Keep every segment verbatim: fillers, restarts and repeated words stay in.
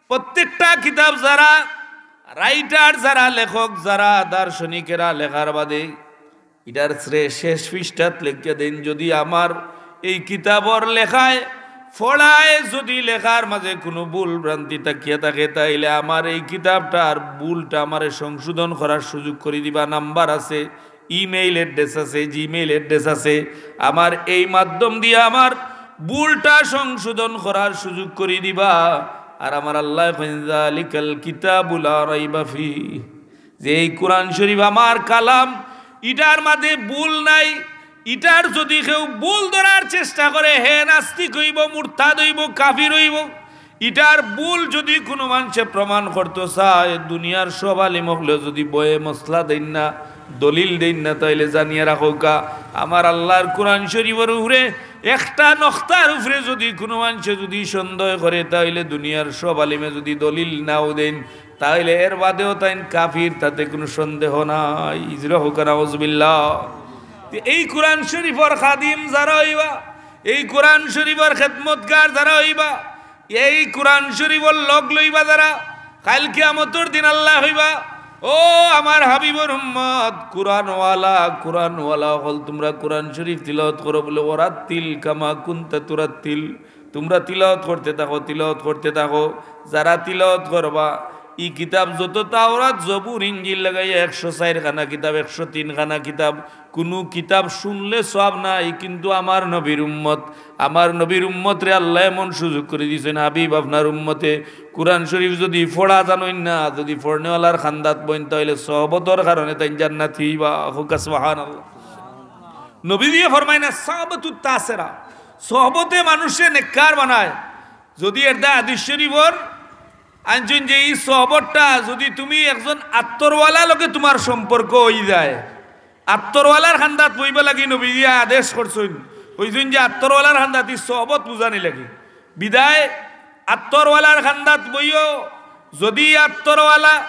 প্রত্যেকটা কিতাব যারা রাইটার, যারা লেখক, যারা দার্শনিকেরা লেখার বাদে ইটার শ্রে-, শেষ পৃষ্ঠাত লেখিয়া দেইন, যদি আমার এই কিতাবর লেখায়, পড়ায় যদি লেখার মাঝে কুনু ভুল ভ্রান্তি থাকিয়া থাকে, তাইলে আমার এই কিতাবটার ভুলটা আমারে সংশোধন করার সুযোগ করি দিবা। নাম্বার আছে, ইমেইল অ্যাড্রেস আছে, জিমেইল অ্যাড্রেস আছে, আমার এই মাধ্যম দিয়া আমার ভুলটা সংশোধন করার সুযোগ করি দিবা। আর আমার আল্লায় কইন, "যালিকাল কিতাবু লা রাইবা ফি", যে এই কোরআন শরীফ আমার কালাম, ইটার মাঝে ভুল নাই। ইটার যদি কেউ ভুল ধরার চেষ্টা করে, হে নাস্তিক অইবো, মুরতাদ অইবো, কাফির অইবো। ইটার ভুল যদি কুনু মানষে প্রমাণ করতো চায়, দুনিয়ার সব আলিম অকলে যদি বয়ে মসলা দেইন না, দলিল দেইন না, তাইলে জানিয়া রাখউক্কা, আমার আল্লার কোরআন শরীফর উপরে একটা নক্তার উপরে যদি কুনু মানষে যদি সন্দেহ করে, তাইলে দুনিয়ার সব আলিমে যদি দলিল নাও দেইন, তাইলে এর বাদেও তাইন কাফির, তাতে কুনু সন্দেহ নাই। জোরে কউক্কা নাউজুবিল্লাহ। তে এই কোরআন শরীফর খাদিম যারা অইবা, এই কোরআন শরীফর খেদমতগার যারা অইবা, এই কোরআন শরীফর লগ লইবা যারা, কাইল কিয়ামতর দিন আল্লায় কইবা, "ও আমার হাবিবর উম্মত, কোরআনওয়ালা, কোরআনওয়ালা অকল, তুমরা কোরআন শরীফ তিলাওয়াত করো", বলে, "ওয়ারাত্তিল কামা কুনতা তুরাত্তিল", তুমরা তিলাওয়াত করতে থাকো, তিলাওয়াত করতে থাকো। যারা তিলাওয়াত করবা, ই কিতাব যত তাওরাত, জবুর, ইঞ্জিল লাগাইয়া একশো চাইর খানা কিতাব, একশো তিন খানা কিতাব, কুনু কিতাব শুনলে সওয়াব নাই, কিন্তু আমার নবীর উম্মত, আমার নবীর উম্মতরে আল্লায় এমন সুযোগ করি দিছইন, হাবিব আপনার উম্মতে কোরআন শরীফ যদি পড়া জানইন না, যদি পড়নেওয়ালার খান্দাত বইন, তাইলে সহবতর কারণে তাইন জান্নাতি অইবা। কউক্কা সুবহানাল্লাহ। নবীজিয়ে ফরমাইন না, "সহবতুত তাসেরা", সহবতে মানুষরে নেককার বানায়। যদি এরদায় হাদিস শরীফর আনছইন যে ই সহবতটা যদি তুমি একজন আতরওয়ালা লগে তুমার সম্পর্ক অই যায়, আতরওয়ালার খান্দাত বইবার লাগি নবীজিয়ে আদেশ করছইন, কইছইন যে আতরওয়ালার খান্দাত ই সহবত বুঝানি লাগি। বিদায় আতরওয়ালার খান্দাত বইও, যদি আতরওয়ালা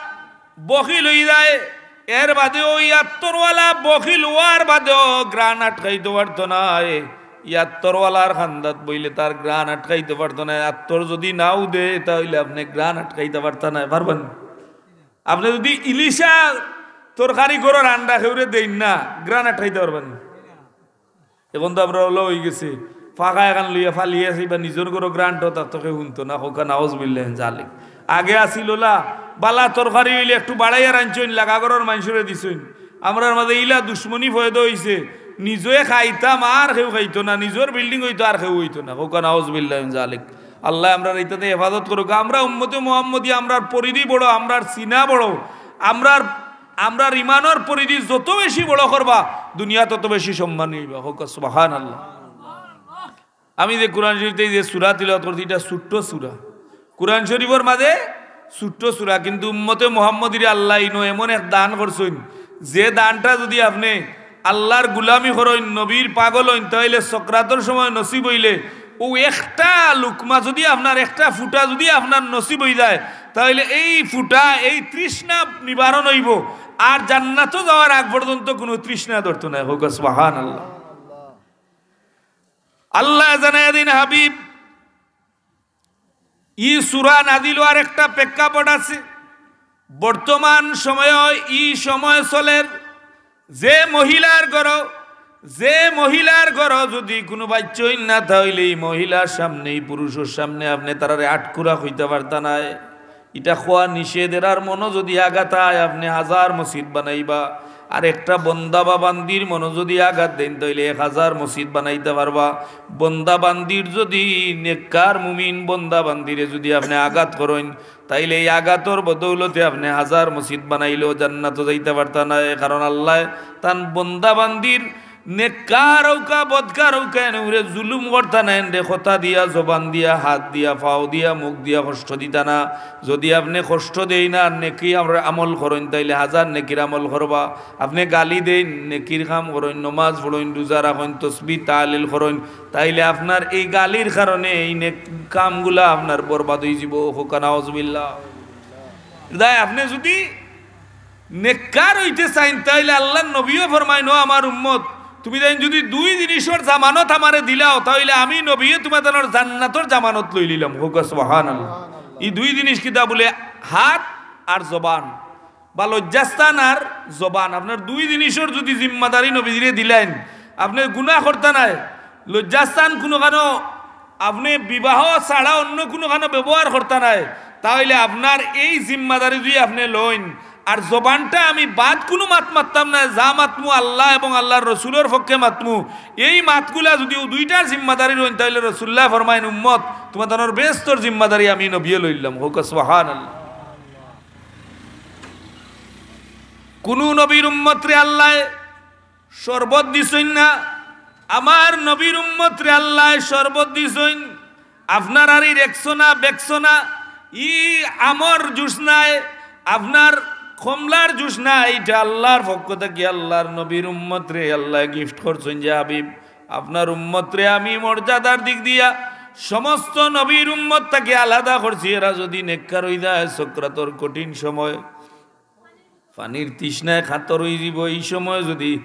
বখিল অই যায়, এর বাদেও ই আতরওয়ালা বখিল অওয়ার বাদেও ঘ্রাণ আটকাইতো পারতো নায়। ই আতরওয়ালার খান্দাত বইলে তার ঘ্রাণ আটকাইতো পারতো নায়। আতর যদি নাও দে, তাইলে আপনে ঘ্রাণ আটকাইতা পারতা নায়, পারবা নি? আপনে যদি ইলিশা তরকারি ঘরো রান্দা কেউরে দেইন না, ঘ্রাণ আটকাইতা পারবা নি? এখন তো আমরার অলা অইগেছে, ফাঁকা এখান লইয়া ফালিয়া আছি, বা নিজর ঘরো ঘ্রাণটা তার তো কেউ হুনতো না, কউক্কা নাউজুবিল্লাহি মিন জালিক। আগে আছিল অলা, বালা তরকারি অইলে একটু বাড়াইয়া রানছইন, লাগা ঘরর মানষরে দিছইন। আমরার মাঝে ইলা দুশমনি পয়দা অইছে, নিজে খাইতাম আর কেউ খাইতো না, নিজর বিল্ডিং অইতো আর কেউ অইতো না, কউক্কা নাউজুবিল্লাহি মিন জালিক। আল্লায় আমরারে ইতাতে হেফাজত করউক্কা। আমরা উম্মতে মুহাম্মদী, আমরার পরিধি বড়, আমরার সিনা বড়, আমরার আমরার ইমানর পরিধি যত বেশি বড় করবা, দুনিয়া তত বেশি সম্মানী অইবা। কউক্কা সুবহানাল্লাহ। আমি যে কোরআন শরীফ থাকি যে সূরা তিলাওয়াত করছি, ইটা ছোট্ট সূরা। কোরআন শরীফর মাঝে ছোট্ট সূরা, কিন্তু উম্মতে মুহাম্মদীরে আল্লায় ইনো এমন এক দান করছইন, যে দানটা যদি আপনে আল্লার গুলামি করইন, নবীর পাগল অইন, তাইলে সকরাতর সময় নসিব অইলে অউ একটা লুকমা যদি আপনার, একটা ফুটা যদি আপনার নসিব অই যায়, তাইলে এই ফুটা, এই তৃষ্ণা নিবারণ অইবো, আর জান্নাতো যাওয়ার আগ পর্যন্ত কুনু তৃষ্ণা ধরতো নায়। কউক্কা সুবহানাল্লাহ। আল্লায় জানাইয়া দিন, হাবিব, ই সূরা নাজিল অওয়ার একটা প্রেক্ষাপট আছে। বর্তমান সময়ও ই সময় চলের, যে মহিলার ঘরো, যে মহিলার ঘরো যদি কুনু বাইচ্চা অইন না, তাইলে ই মহিলার সামনে, ই পুরুষর সামনে আপনে তারারে আটকুরা কইতা পারতা নায়। ইটা কওয়া নিষেধ। এরার মনো যদি আঘাত আয়, আপনে হাজার মসজিদ বানাইবা। আর একটা বন্দা বা বান্দির মনো যদি আঘাত দেইন, তাইলে এক হাজার মসজিদ বানাইতা পারবা। বন্দা বান্দির যদি, নেককার মুমিন বন্দা বান্দিরে যদি আপনে আঘাত করইন, তাইলে ই আঘাতর বদৌলতে আপনে হাজার মসজিদ বানাইলেও জান্নাতো যাইতা পারতা নায়, কারণ আল্লায় তান বন্দা বান্দির নেককার অউক্কা, বদকার অউক্কা, এনরে জুলুম করতা নায়, এনরে কথা দিয়া, জবান দিয়া, হাত দিয়া, পাও দিয়া, মুখ দিয়া কষ্ট দিতা না। যদি আপনে কষ্ট দেইন আর নেকি আমল করইন, তাইলে হাজার নেকির আমল করবা। আপনে গালি দেইন, নেকির কাম করইন, নমাজ পড়ইন, রোজা রাখইন, তসবিহ তাহলিল করইন, তাইলে আপনার এই গালির কারণে এই নেক কামগুলা আপনার বরবাদ অইযিবো। কউক্কা নাউজুবিল্লাহ। ইরদায় আপনে যদি নেককার অইতে চাইন, তাইলে আল্লার নবীও ফরমাইন, "ও আমার উম্মত, তুমি তাইন যদি দুই জিনিসর জামানত আমারে দিলাও, তাইলে আমি নবীয়ে তুমার তানর জান্নাতর জামানত লইলিলাম।" কউক্কা সুবহানাল্লাহ। ই দুই জিনিস কিতা বুলে? হাত আর জবান, বা লজ্জাস্থান আর জবান। আপনার দুই জিনিসর যুদি জিম্মাদারি নবীজিরে দিলাইন, আপনে গুনা করতা নায়, লজ্জাস্থান কুনুখানো আপনে বিবাহ ছাড়া অন্য কুনুখানো ব্যবহার করতা নায়, তা অইলে আপনার এই জিম্মাদারি যুদি আপনে লইন, আর জবানটা আমি বাদ কুনু মাত মাততাম নায়, যা মাতমু আল্লাহ এবং আল্লাহর রসুলর পক্ষে মাতমু, এই মাতগুলা যুদি অউ দুইটার জিম্মাদারি লইন, তা অইলে রসুল্লায় ফরমাইন, "উম্মত, তুমার তানর বেহেস্তর জিম্মাদারি আমি নবীয়ে লইলাম।" কউক্কা সুবহানাল্লাহ। কুনু নবীর উম্মতরে আল্লায় শরবত দিছইন না, আমার নবীর উম্মতরে আল্লায় শরবত দিছইন। আপনার আর ই রেকসোনা, বেকসোনা, ই আমর জুস নায়, আপনার কমলার জুস নায়, ইটা আল্লাহর পক্ষ থাকি আল্লাহর নবীর উম্মতরে আল্লায় gift করছইন যে, "হাবিব, আপনার উম্মতরে আমি মর্যাদার দিক দিয়া সমস্ত নবীর উম্মত থাকি আলাদা করছি।" এরা যুদি নেককার অই যায়, সকরাতর কঠিন সময়, পানির তৃষ্ণায় কাতর অইযিবো, ই সময় যুদি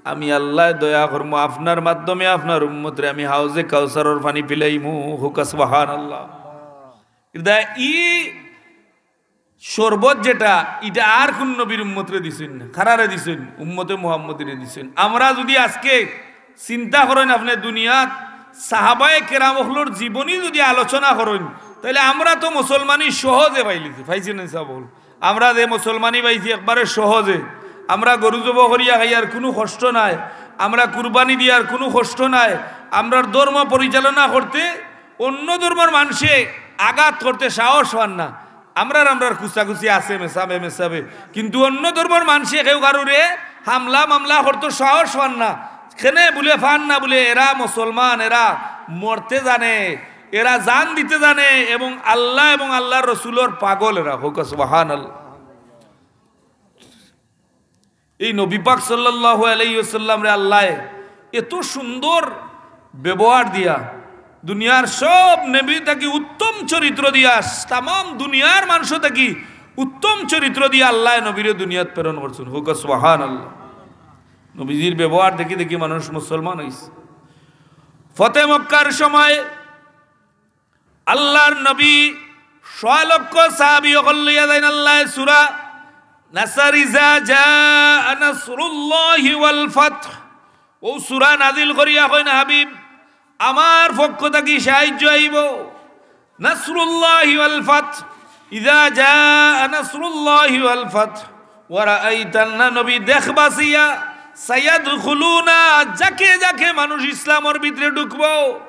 আমি আল্লায় দয়া করমু, আপনার মাধ্যমে আপনার উম্মতরে আমি হাউজে কাউসারর পানি পিলাইমু। কউক্কা সুবহানাল্লাহ। ইটা ই শরবত যেটা, ইটা আর কুন নবীর উম্মতরে দিছইন না। কারারে দিছইন? উম্মতে মুহাম্মদীরে দিছইন। আমরা যুদি আজকে চিন্তা করইন, আপনে দুনিয়াত সাহাবায়ে কেরাম অকলর জীবনী যুদি আলোচনা করইন, তাইলে আমরা তো মুসলমানি সহজে পাইলিছি, পাইছি না সাব অকল? আমরা যে মুসলমানি পাইছি একবারে সহজে, আমরা গরু জবো করিয়া খাইয়ার কুনু কষ্ট নাই, আমরা কুরবানি দিয়ার কুনু কষ্ট নাই, আমরার ধর্ম পরিচালনা করতে অন্য ধর্মর মানষে আঘাত করতে সাহস পার না। আমরার, আমরার কুচাকুচি আছে মেসাবে মেসাবে, কিন্তু অন্য ধর্মর মানষে কেউ কারুরে হামলা মামলা করতো সাহস পার না। কেনে বুলে পার না বুলে এরা মুসলমান, এরা মরতে জানে, এরা জান দিতে জানে এবং আল্লাহ এবং আল্লাহর রসুলর পাগল এরা। কউক্কা সুবহানাল্লাহ। এই নবী পাক সাল্লাল্লাহু আলাইহি ওয়াসাল্লামরে আল্লায় এত সুন্দর ব্যবহার দিয়া, দুনিয়ার সব নবী থাকি উত্তম চরিত্র দিয়া, তামাম দুনিয়ার মানষ থাকি উত্তম চরিত্র দিয়া আল্লায় নবীরে দুনিয়াত প্রেরণ করছইন। কউক্কা সুবহানাল্লাহ। নবীজির ব্যবহার দেখি দেখি মানুষ মুসলমান অইছে। ফতে মক্কার সময় আল্লাহর নবী সোয়া লক্ষ সাহাবী অকল লইয়া যাইন। আল্লায় সূরা নাসর, ইজা জাআ নাসরুল্লাহি ওয়াল ফাতহ, অউ সূরা নাজিল করিয়া কইন, "হাবিব, আমার পক্ষ থাকি সাহায্য আইবো।" নাসরুল্লাহি ওয়াল ফাতহ, ইজা জাআ নাসরুল্লাহি ওয়াল ফাতহ, ওয়া রাআইতান না নবী দেখবা চাইয়া, সায়াদখুলুনা, জাকে জাকে মানুষ ইসলামর ভিতরে ঢুকবো।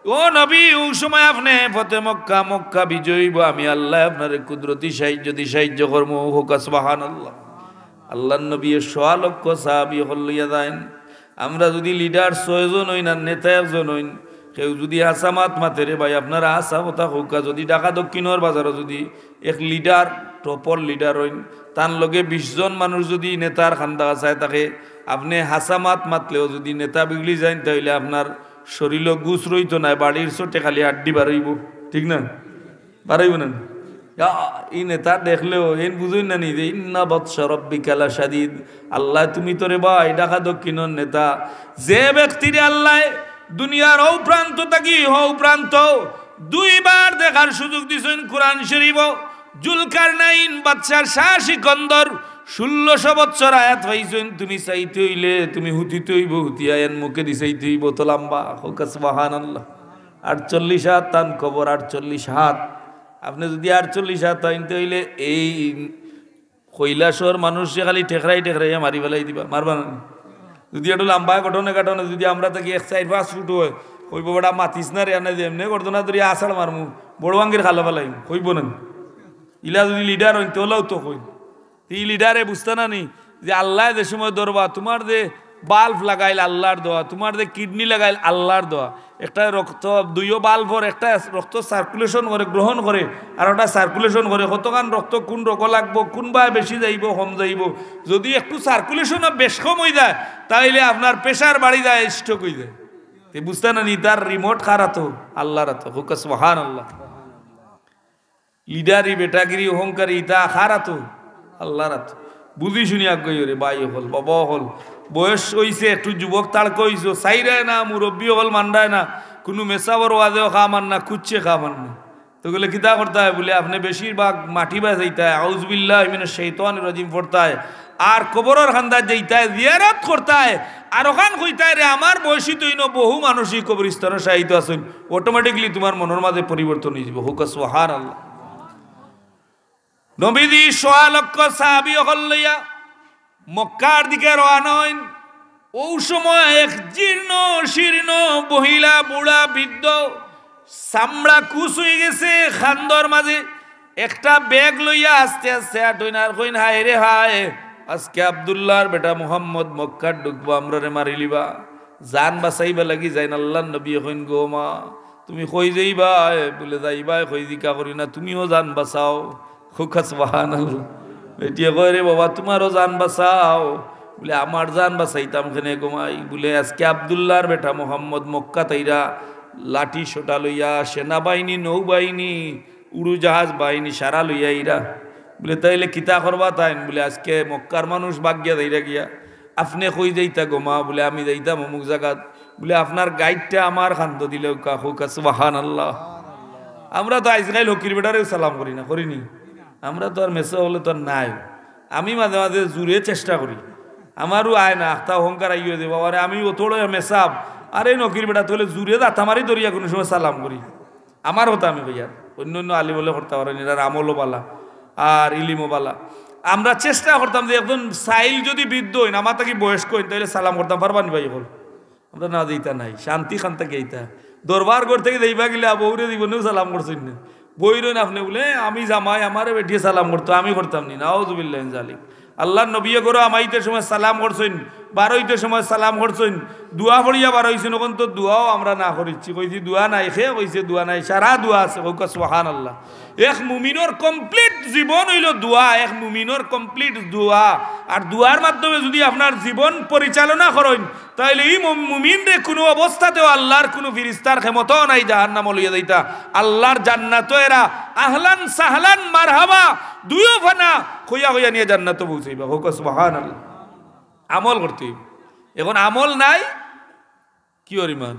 ও নবী, অউ সময় আপনে ফতে মক্কা, মক্কা বিজয় অইবো, আমি আল্লায় আপনারে কুদরতি সাহায্য দি সাহায্য করমু। কউক্কা সুবহানাল্লাহ। আল্লাহর নবীয়ে সোয়া লক্ষ সাহাবী অকল লইয়া যাইন। আমরা যুদি leader ছয়জন অইন আর নেতা একজন অইন, কেউ যুদি হাছা মাত মাতে, রে ভাই, আপনারা হাছা কথা কউক্কা, যুদি ঢাকা দক্ষিণর বাজারো যুদি এক leader, topর leader অইন, তান লগে বিশ জন মানুষ যুদি নেতার কান্দা কাছায় থাকে, আপনে হাছা মাত মাতলেও যুদি নেতা বিগড়ি যাইন, তা অইলে আপনার শরীলো গুস রইতো নায়, বাড়ির চোটে খালি আড্ডি বার অইবো, ঠিক না? বার অইবো না? ইয়া, ই নেতা দেখলেও এইন বুঝইন না নি যে, "ইন্না বাতশা রাব্বিকা লাশাদীদ।" আল্লায়, তুমি তো রে ভাই ঢাকা দক্ষিণর নেতা। যে ব্যক্তিরে আল্লায় দুনিয়ার অউ প্রান্ত থাকি হউ প্রান্ত দুইবার দেখার সুযোগ দিছইন, কুরআন শরীফো জুলকারনাইন বাদশার শাহ সিকন্দর ষোলোশো বৎসর হায়াত পাইছইন, তুমি চাইতে অইলে তুমি হুতিতে অইবো, হুতিয়া এন মুখেদি চাইতে অইবো, অত লাম্বা। কউক্কা সুবহানাল্লাহ। আটচল্লিশ হাত তান কবর, আটচল্লিশ হাত। আপনে যুদি আটচল্লিশ হাত অইন, তে অইলে এই কৈলাসর মানুষরে খালি ঠেকরাই ঠেকরাইয়া মারি ফালাই দিবা, মারবা না নি? যুদি একটু লাম্বা গঠনে গাঠনে, যুদি আমরা থাকি এক চাইর পাঁচ ফুট অয়, কইবো, "বেটা মাতিস না রে, আনে যে এমনে গর্দনা ধরি আছাড় মারমু, বড় আঙ্গির খালো ফালাইমু", কইবো না নি? ইলা যুদি leader অইন, তে অলাউ তো কইন। ই leaderএ বুঝতা না নি যে আল্লায় যে সময় ধরবা, তুমার যে bulb লাগাইল আল্লার দোয়া, তুমার যে kidney লাগাইল আল্লার দোয়া। একটা রক্ত, দুইও bulbর একটা রক্ত circulation করে, গ্রহণ করে, আর ওটা circulation করে, কতখান রক্ত কুন রোগো লাগবো, কুনবায় বেশি যাইবো, কম যাইবো। যুদি একটু circulationও বেশ কম অইযায়, তা অইলে আপনার pressure বাড়ি যায়, stroke অইযায়। তে বুঝতা না নি, তার remote কার আতো? আল্লার আতো। কউক্কা সুবহানাল্লাহ। লিডারি, বেটাগিরি, অহংকারি, ইতা কার আতো? আল্লার আতো। বুঝি শুনি আগুয়াইও রে ভাই অকল, বাবা অকল। বয়স অইছে, একটু যুবক তাড়কা অইছো, চাইরায় না, মুরব্বি অকল মানরায় না, কুনু মেসাবর ওয়াজেও কাম আর না, কুচ্চে কাম আর না। তো কইলে, "কিতা করতায়?" বুলে, "আপনে বেশিরভাগ মাটি বায় যাইতায়, আউযুবিল্লাহি মিনাশ শাইতানির রাজিম পড়তায়, আর কবরর কান্দাত যাইতায়, জিয়ারত করতায়, আর অখান কইতায়, 'রে, আমার বয়সী তো ইনো বহু মানুষই কবরস্থানো শায়িত আছইন।'" Automatically তুমার মনর মাঝে পরিবর্তন অইযিবো। কউক্কা সুবহানাল্লাহ। নবীজি সোয়া লক্ষ সাহাবী অকল লইয়া মক্কার দিকে রওয়ানা অইন। অউ সময় এক জীর্ণ শীর্ণ মহিলা, বুড়া বৃদ্ধ, চামড়া কুচ অইগেছে, কান্দর মাঝে একটা ব্যাগ লইয়া আস্তে আস্তে আটইন আর কইন, "হায় রে হায়, আজকে আব্দুল্লাহর বেটা মুহাম্মদ মক্কাত ঢুকবো, আমরারে মারিলিবা।" জান বাচাইবার লাগি যাইন। আল্লাহর নবীয়ে কইন, "গো মা, তুমি কই যাইবায়?" বুলে, "যাইবায় কই, জিকা করি না, তুমিও জান বাচাও।" কউক্কা সুবহানাল্লাহ। বেটিয়ে কয়, "রে বাবা, তুমারও জান বাচাও।" বুলে, "আমার জান বাচাইতাম কেনে গো মাই?" বুলে, "আজকে আব্দুল্লাহর বেটা মুহাম্মদ মক্কাত আইরা লাঠি সোটা লইয়া, সেনাবাহিনী, নৌবাহিনী, উড়োজাহাজ বাহিনী সারা লইয়া আইরা।" বুলে, "তাইলে কিতা করবা তাইন?" বুলে, "আজকে মক্কার মানুষ ভাগিয়া যাইরা গিয়া।" "আপনে কই যাইতা গো মা?" বুলে, "আমি যাইতাম অমুক জাগাত।" বুলে, "আপনার গাইডটা আমার কান্দো দিলাউক্কা।" কউক্কা সুবহানাল্লাহ। আমরা তো আইজকাইল হকির বেটারেও সালাম করি না, করি নি? আমরা তো আর মেসে অকলে তো আর নাই। আমি মাঝে মাঝে জুরে চেষ্টা করি, আমারও আয় না, আখতা অহংকার আইয়া যে, "বাবারে, আমি অত বড় মেসাব, আর এই হকির বেটা তো অইলে জুরে দাতা মারি ধরিয়া কুনু সময় সালাম করি।" আমার কথা আমি কইয়ার, অইন্য অইন্য আলিম অকলে করতা পারইন, এরার আমলও বালা আর ইলিমও বালা। আমরা চেষ্টা করতাম যে একজন সাইল যুদি বৃদ্ধ অইন, আমার থাকি বয়স্ক অইন, তাইলে সালাম করতাম, পারবা নি ভাই অকল? আমরা না, যে ইতা নাই, শান্তি খান থাকি ইতা। দরবার ঘর থাকি যাইবা গিলা, বউরে জীবনেও সালাম করছইন না। বইরইন আপনে বুলে, "আমি জামাই, আমারে বেটিয়ে সালাম করতো, আমি করতাম নি।" নাউজুবিল্লাহ মিন জালিক। আল্লাহর নবীয়ে ঘরো হামাইতে সময় সালাম করছইন, বারইতে সময় সালাম করছইন, দোয়া পড়িয়া বারইছইন, অখন তো দোয়াও আমরা না করিচ্ছি। কইছি, "দোয়া নাই?" কে কইছে, "দোয়া নাই?" সারা দোয়া আছে, কউক্কা সুবহানাল্লাহ। এক মুমিনর complete জীবন অইলো দোয়া, এক মুমিনর complete দোয়া। আর দোয়ার মাধ্যমে যুদি আপনার জীবন পরিচালনা করইন, তাইলে ই মু-, মুমিনরে কুনু অবস্থাতেও আল্লাহর কুনু ফিরিস্তার ক্ষমতাও নাই জাহান্নামো লইয়া যাইতা। আল্লাহর জান্নাতো এরা আহলান সাহলান মারহাবা দুইও ফানা কইয়া কইয়া নিয়া জান্নাতো পৌঁছাইবা। কউক্কা সুবহানাল্লাহ। আমল করতে অইবো। অখন আমল নাই, কিওর ইমান?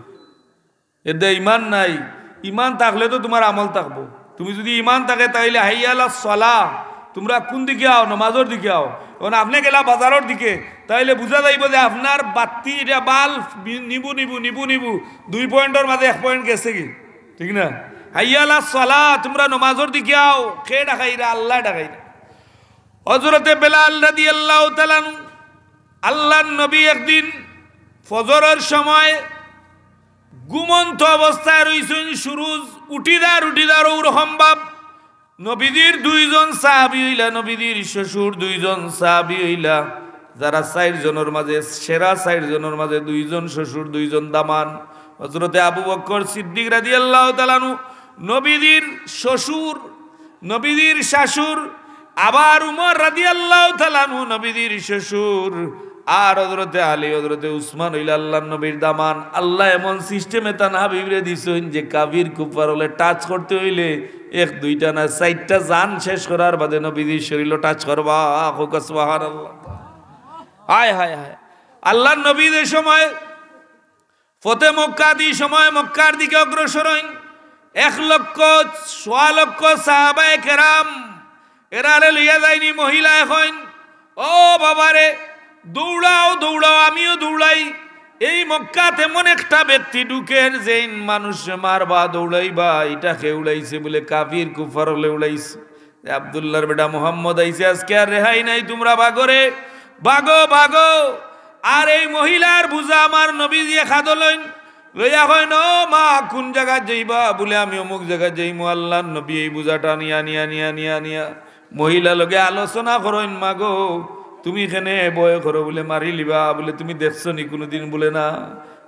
এরদায় ইমান নাই। ইমান থাকলে তো তুমার আমল থাকবো। তুমি যুদি ইমান থাকে, তাইলে হাইয়া আলাস সালাহ, তুমরা কুন দিকে আও? নমাজর দিকে আও। অখন আপনে গেলা বাজারর দিকে, তাইলে বুঝা যাইবো যে আপনার বাত্তি, ইটা বাল্ব, বি-, নিবু, নিবু, নিবু, নিবু, দুই পয়েন্টর মাঝে এক পয়েন্ট গেছেগি, ঠিক না? হাইয়া আলাস সালাহ, তুমরা নমাজর দিকে আও। কে ডাকাইরা? আল্লায় ডাকাইরা। হযরতে বেলাল রাদিয়াল্লাহু তাআলা আনহু, আল্লাহর নবী একদিন ফজরর সময় ঘুমন্ত অবস্থায় রইছইন, সুরুজ উঠিদার উঠিদার অউরকম ভাব। নবীজির দুইজন সাহাবী অইলা, নবীজির শ্বশুর দুইজন সাহাবী অইলা, যারা চাইর জনর মাঝে, সেরা চাইর জনর মাঝে দুইজন শ্বশুর, দুইজন দামান। হযরতে আবু বকর সিদ্দিক রাদিয়াল্লাহু তাআলা আনহু নবীজির শ্বশুর, নবীজির শাশুর, আবার উমর রাদিয়াল্লাহু তাআলা আনহু নবীজির শ্বশুর, আর হযরতে আলী, হযরতে উসমান অইলা আল্লাহর নবীর দামান। আল্লায় এমন system এ তান হাবিবরে দিছইন যে কাফির কুফফার অকলে touch করতে অইলে এক দুইটা না, চাইরটা জান শেষ করার বাদে নবীজির শরীরও touch করবা। কউক্কা সুবহানাল্লাহ। হায়, হায়, হায়। আল্লাহর নবী যে সময় ফতে মক্কা দি সময় মক্কার দিকে অগ্রসর অইন, এক লক্ষ, সোয়া লক্ষ সাহাবায়ে কেরাম, এরারে লইয়া যাইনি মহিলায় কইন, "ও বাবারে, দৌড়াও, দৌড়াও, আমিও দৌড়াই।" এই মক্কাত এমন একটা ব্যক্তি ঢুকের, যেইন মানুষরে মারবা, দৌড়াইবা, ইটা কে উড়াইছে? বুলে, "কাফির কুফফার অকলে উড়াইছে।" যে আব্দুল্লাহর বেটা মুহাম্মদ আইছে, আজকে আর রেহাই নাই, তুমরা ভাগো রে, ভাগো, ভাগো। আর এই মহিলার বুঝা আমার নবীজিয়ে খাদো লইন, লইয়া কইন, "ও মা, কুন জাগাত যাইবা?" বুলে, "আমি অমুক জাগাত যাইমু।" আল্লাহর নবী এই বুঝাটা নিয়া, নিয়া, নিয়া, নিয়া, নিয়া মহিলা লগে আলোচনা করইন, "মা গো, তুমি কেনে ভয় করো?" বুলে, "মারিলিবা।" বুলে, "তুমি দেখছো নি কুনুদিন?" বুলে, "না।"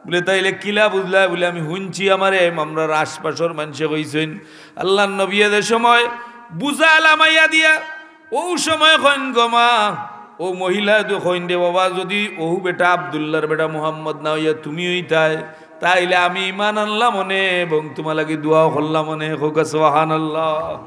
বুলে, "তাইলে কিলা বুঝলায়?" বুলে, "আমি হুনছি, আমারে, আমরার আশপাশর মানষে কইছইন।" আল্লাহর নবীয়ে যে সময় বুঝা লামাইয়া দিয়া, অউ সময় কইন, "গো মা, অউ মহিলায় তো কইন রে বাবা, যুদি অউ বেটা আব্দুল্লাহর বেটা মুহাম্মদ না অইয়া তুমি অইতায়, তাইলে আমি ইমান আনলাম অনে এবং তুমার লাগি দোয়াও করলাম অনে।" কউক্কা সুবহানাল্লাহ।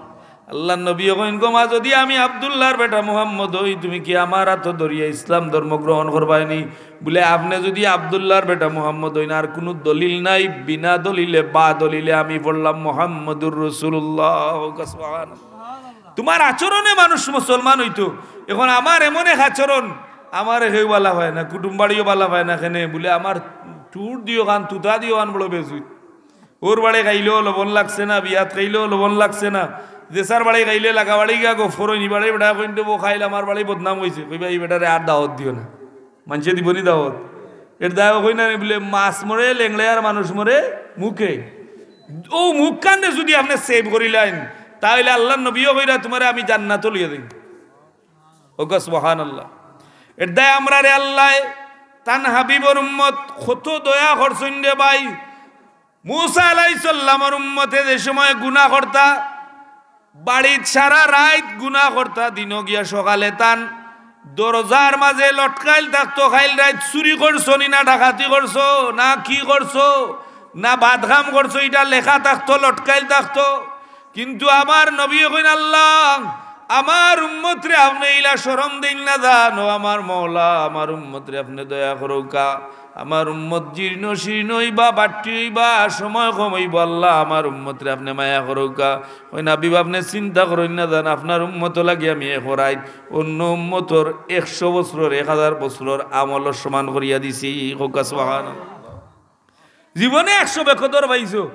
আল্লাহর নবীয়ে কইন, "গো মা, যুদি আমি আব্দুল্লাহর বেটা মুহাম্মদ অই, তুমি কি আমার আতো ধরিয়া ইসলাম ধর্ম গ্রহণ করবায়নি?" বুলে, "আপনে যুদি আব্দুল্লাহর বেটা মুহাম্মদ অইন, আর কুনু দলিল নাই, বিনা দলিলে, বা দলিলে আমি পড়লাম মুহাম্মদুর রাসূলুল্লাহ।" কউক্কা সুবহানাল্লাহ। তুমার আচরণে মানুষ মুসলমান অইতো। এখন আমার এমন এক আচরণ, আমারে কেউ বালা পায় না, কুটুম বাড়িও বালা পায় না, কেনে বুলে আমার ঠুট দিও খান, তুতা দিও খান বড় বেজুইত। অউর বাড়ি খাইলেও লবণ লাগছে না, বিয়াত খাইলেও লবণ লাগছে না, যেসার বাড়ি খাইলে লাগা বাড়ি গিয়া গফ করইন, ই বাড়ি বেটা কইন দেবো খাইল আমার বাড়ি বদনাম অইছে, কইবা ই বেটারে আর দাওয়াত দিও না, মানষে দিবনি দাওয়াত। এর দায় কই না নি বুলে, "মাছ মরে লেংড়ে আর মানুষ মরে মুখে।" অউ মুখ খানরে যুদি আপনে save করিলাইন, তা অইলে আল্লাহর নবীও কইরা, "তুমারে আমি জান্নাতো লইয়া যাইমু।" কউক্কা সুবহানাল্লাহ। এর দায় আমরারে আল্লায় তান হাবিবর উম্মত কত দয়া করছইন রে ভাই। মুসা আলাইহিস সালামর উম্মতে যে সময় গুনা করতা, বাড়িত সারা রাইত গুনা করতা, দিনো গিয়া সকালে তান দরজার মাঝে লটকাইল থাকতো, খাইল রাইত চুরি করছো নি না ডাকাতি করছো, না কি করছো, না বাদ কাম করছো, ইটা লেখা থাকতো, লটকাইল থাকতো। কিন্তু আমার নবীয়ে কইন, "আল্লাহ, আমার উম্মতরে আপনে ইলা শরম দেইন না যান, ও আমার মওলা, আমার উম্মতরে আপনে দয়া করউক্কা।" আমার উম্মত জীর্ণ শীর্ণ অইবা, বাট্টি অইবা, সময় কম অইবো। আল্লাহ, আমার উম্মতরে আপনে মায়া করউক্কা। কইন, "হাবিব, আপনে চিন্তা করইন না যান, আপনার উম্মতর লাগি আমি এক রাইত অন্য উম্মতর একশো বছরর, এক হাজার বছরর আমলর সমান করিয়া দিছি।" কউক্কা সুবহানাল্লাহ। জীবনে এক শবে কদর পাইছো,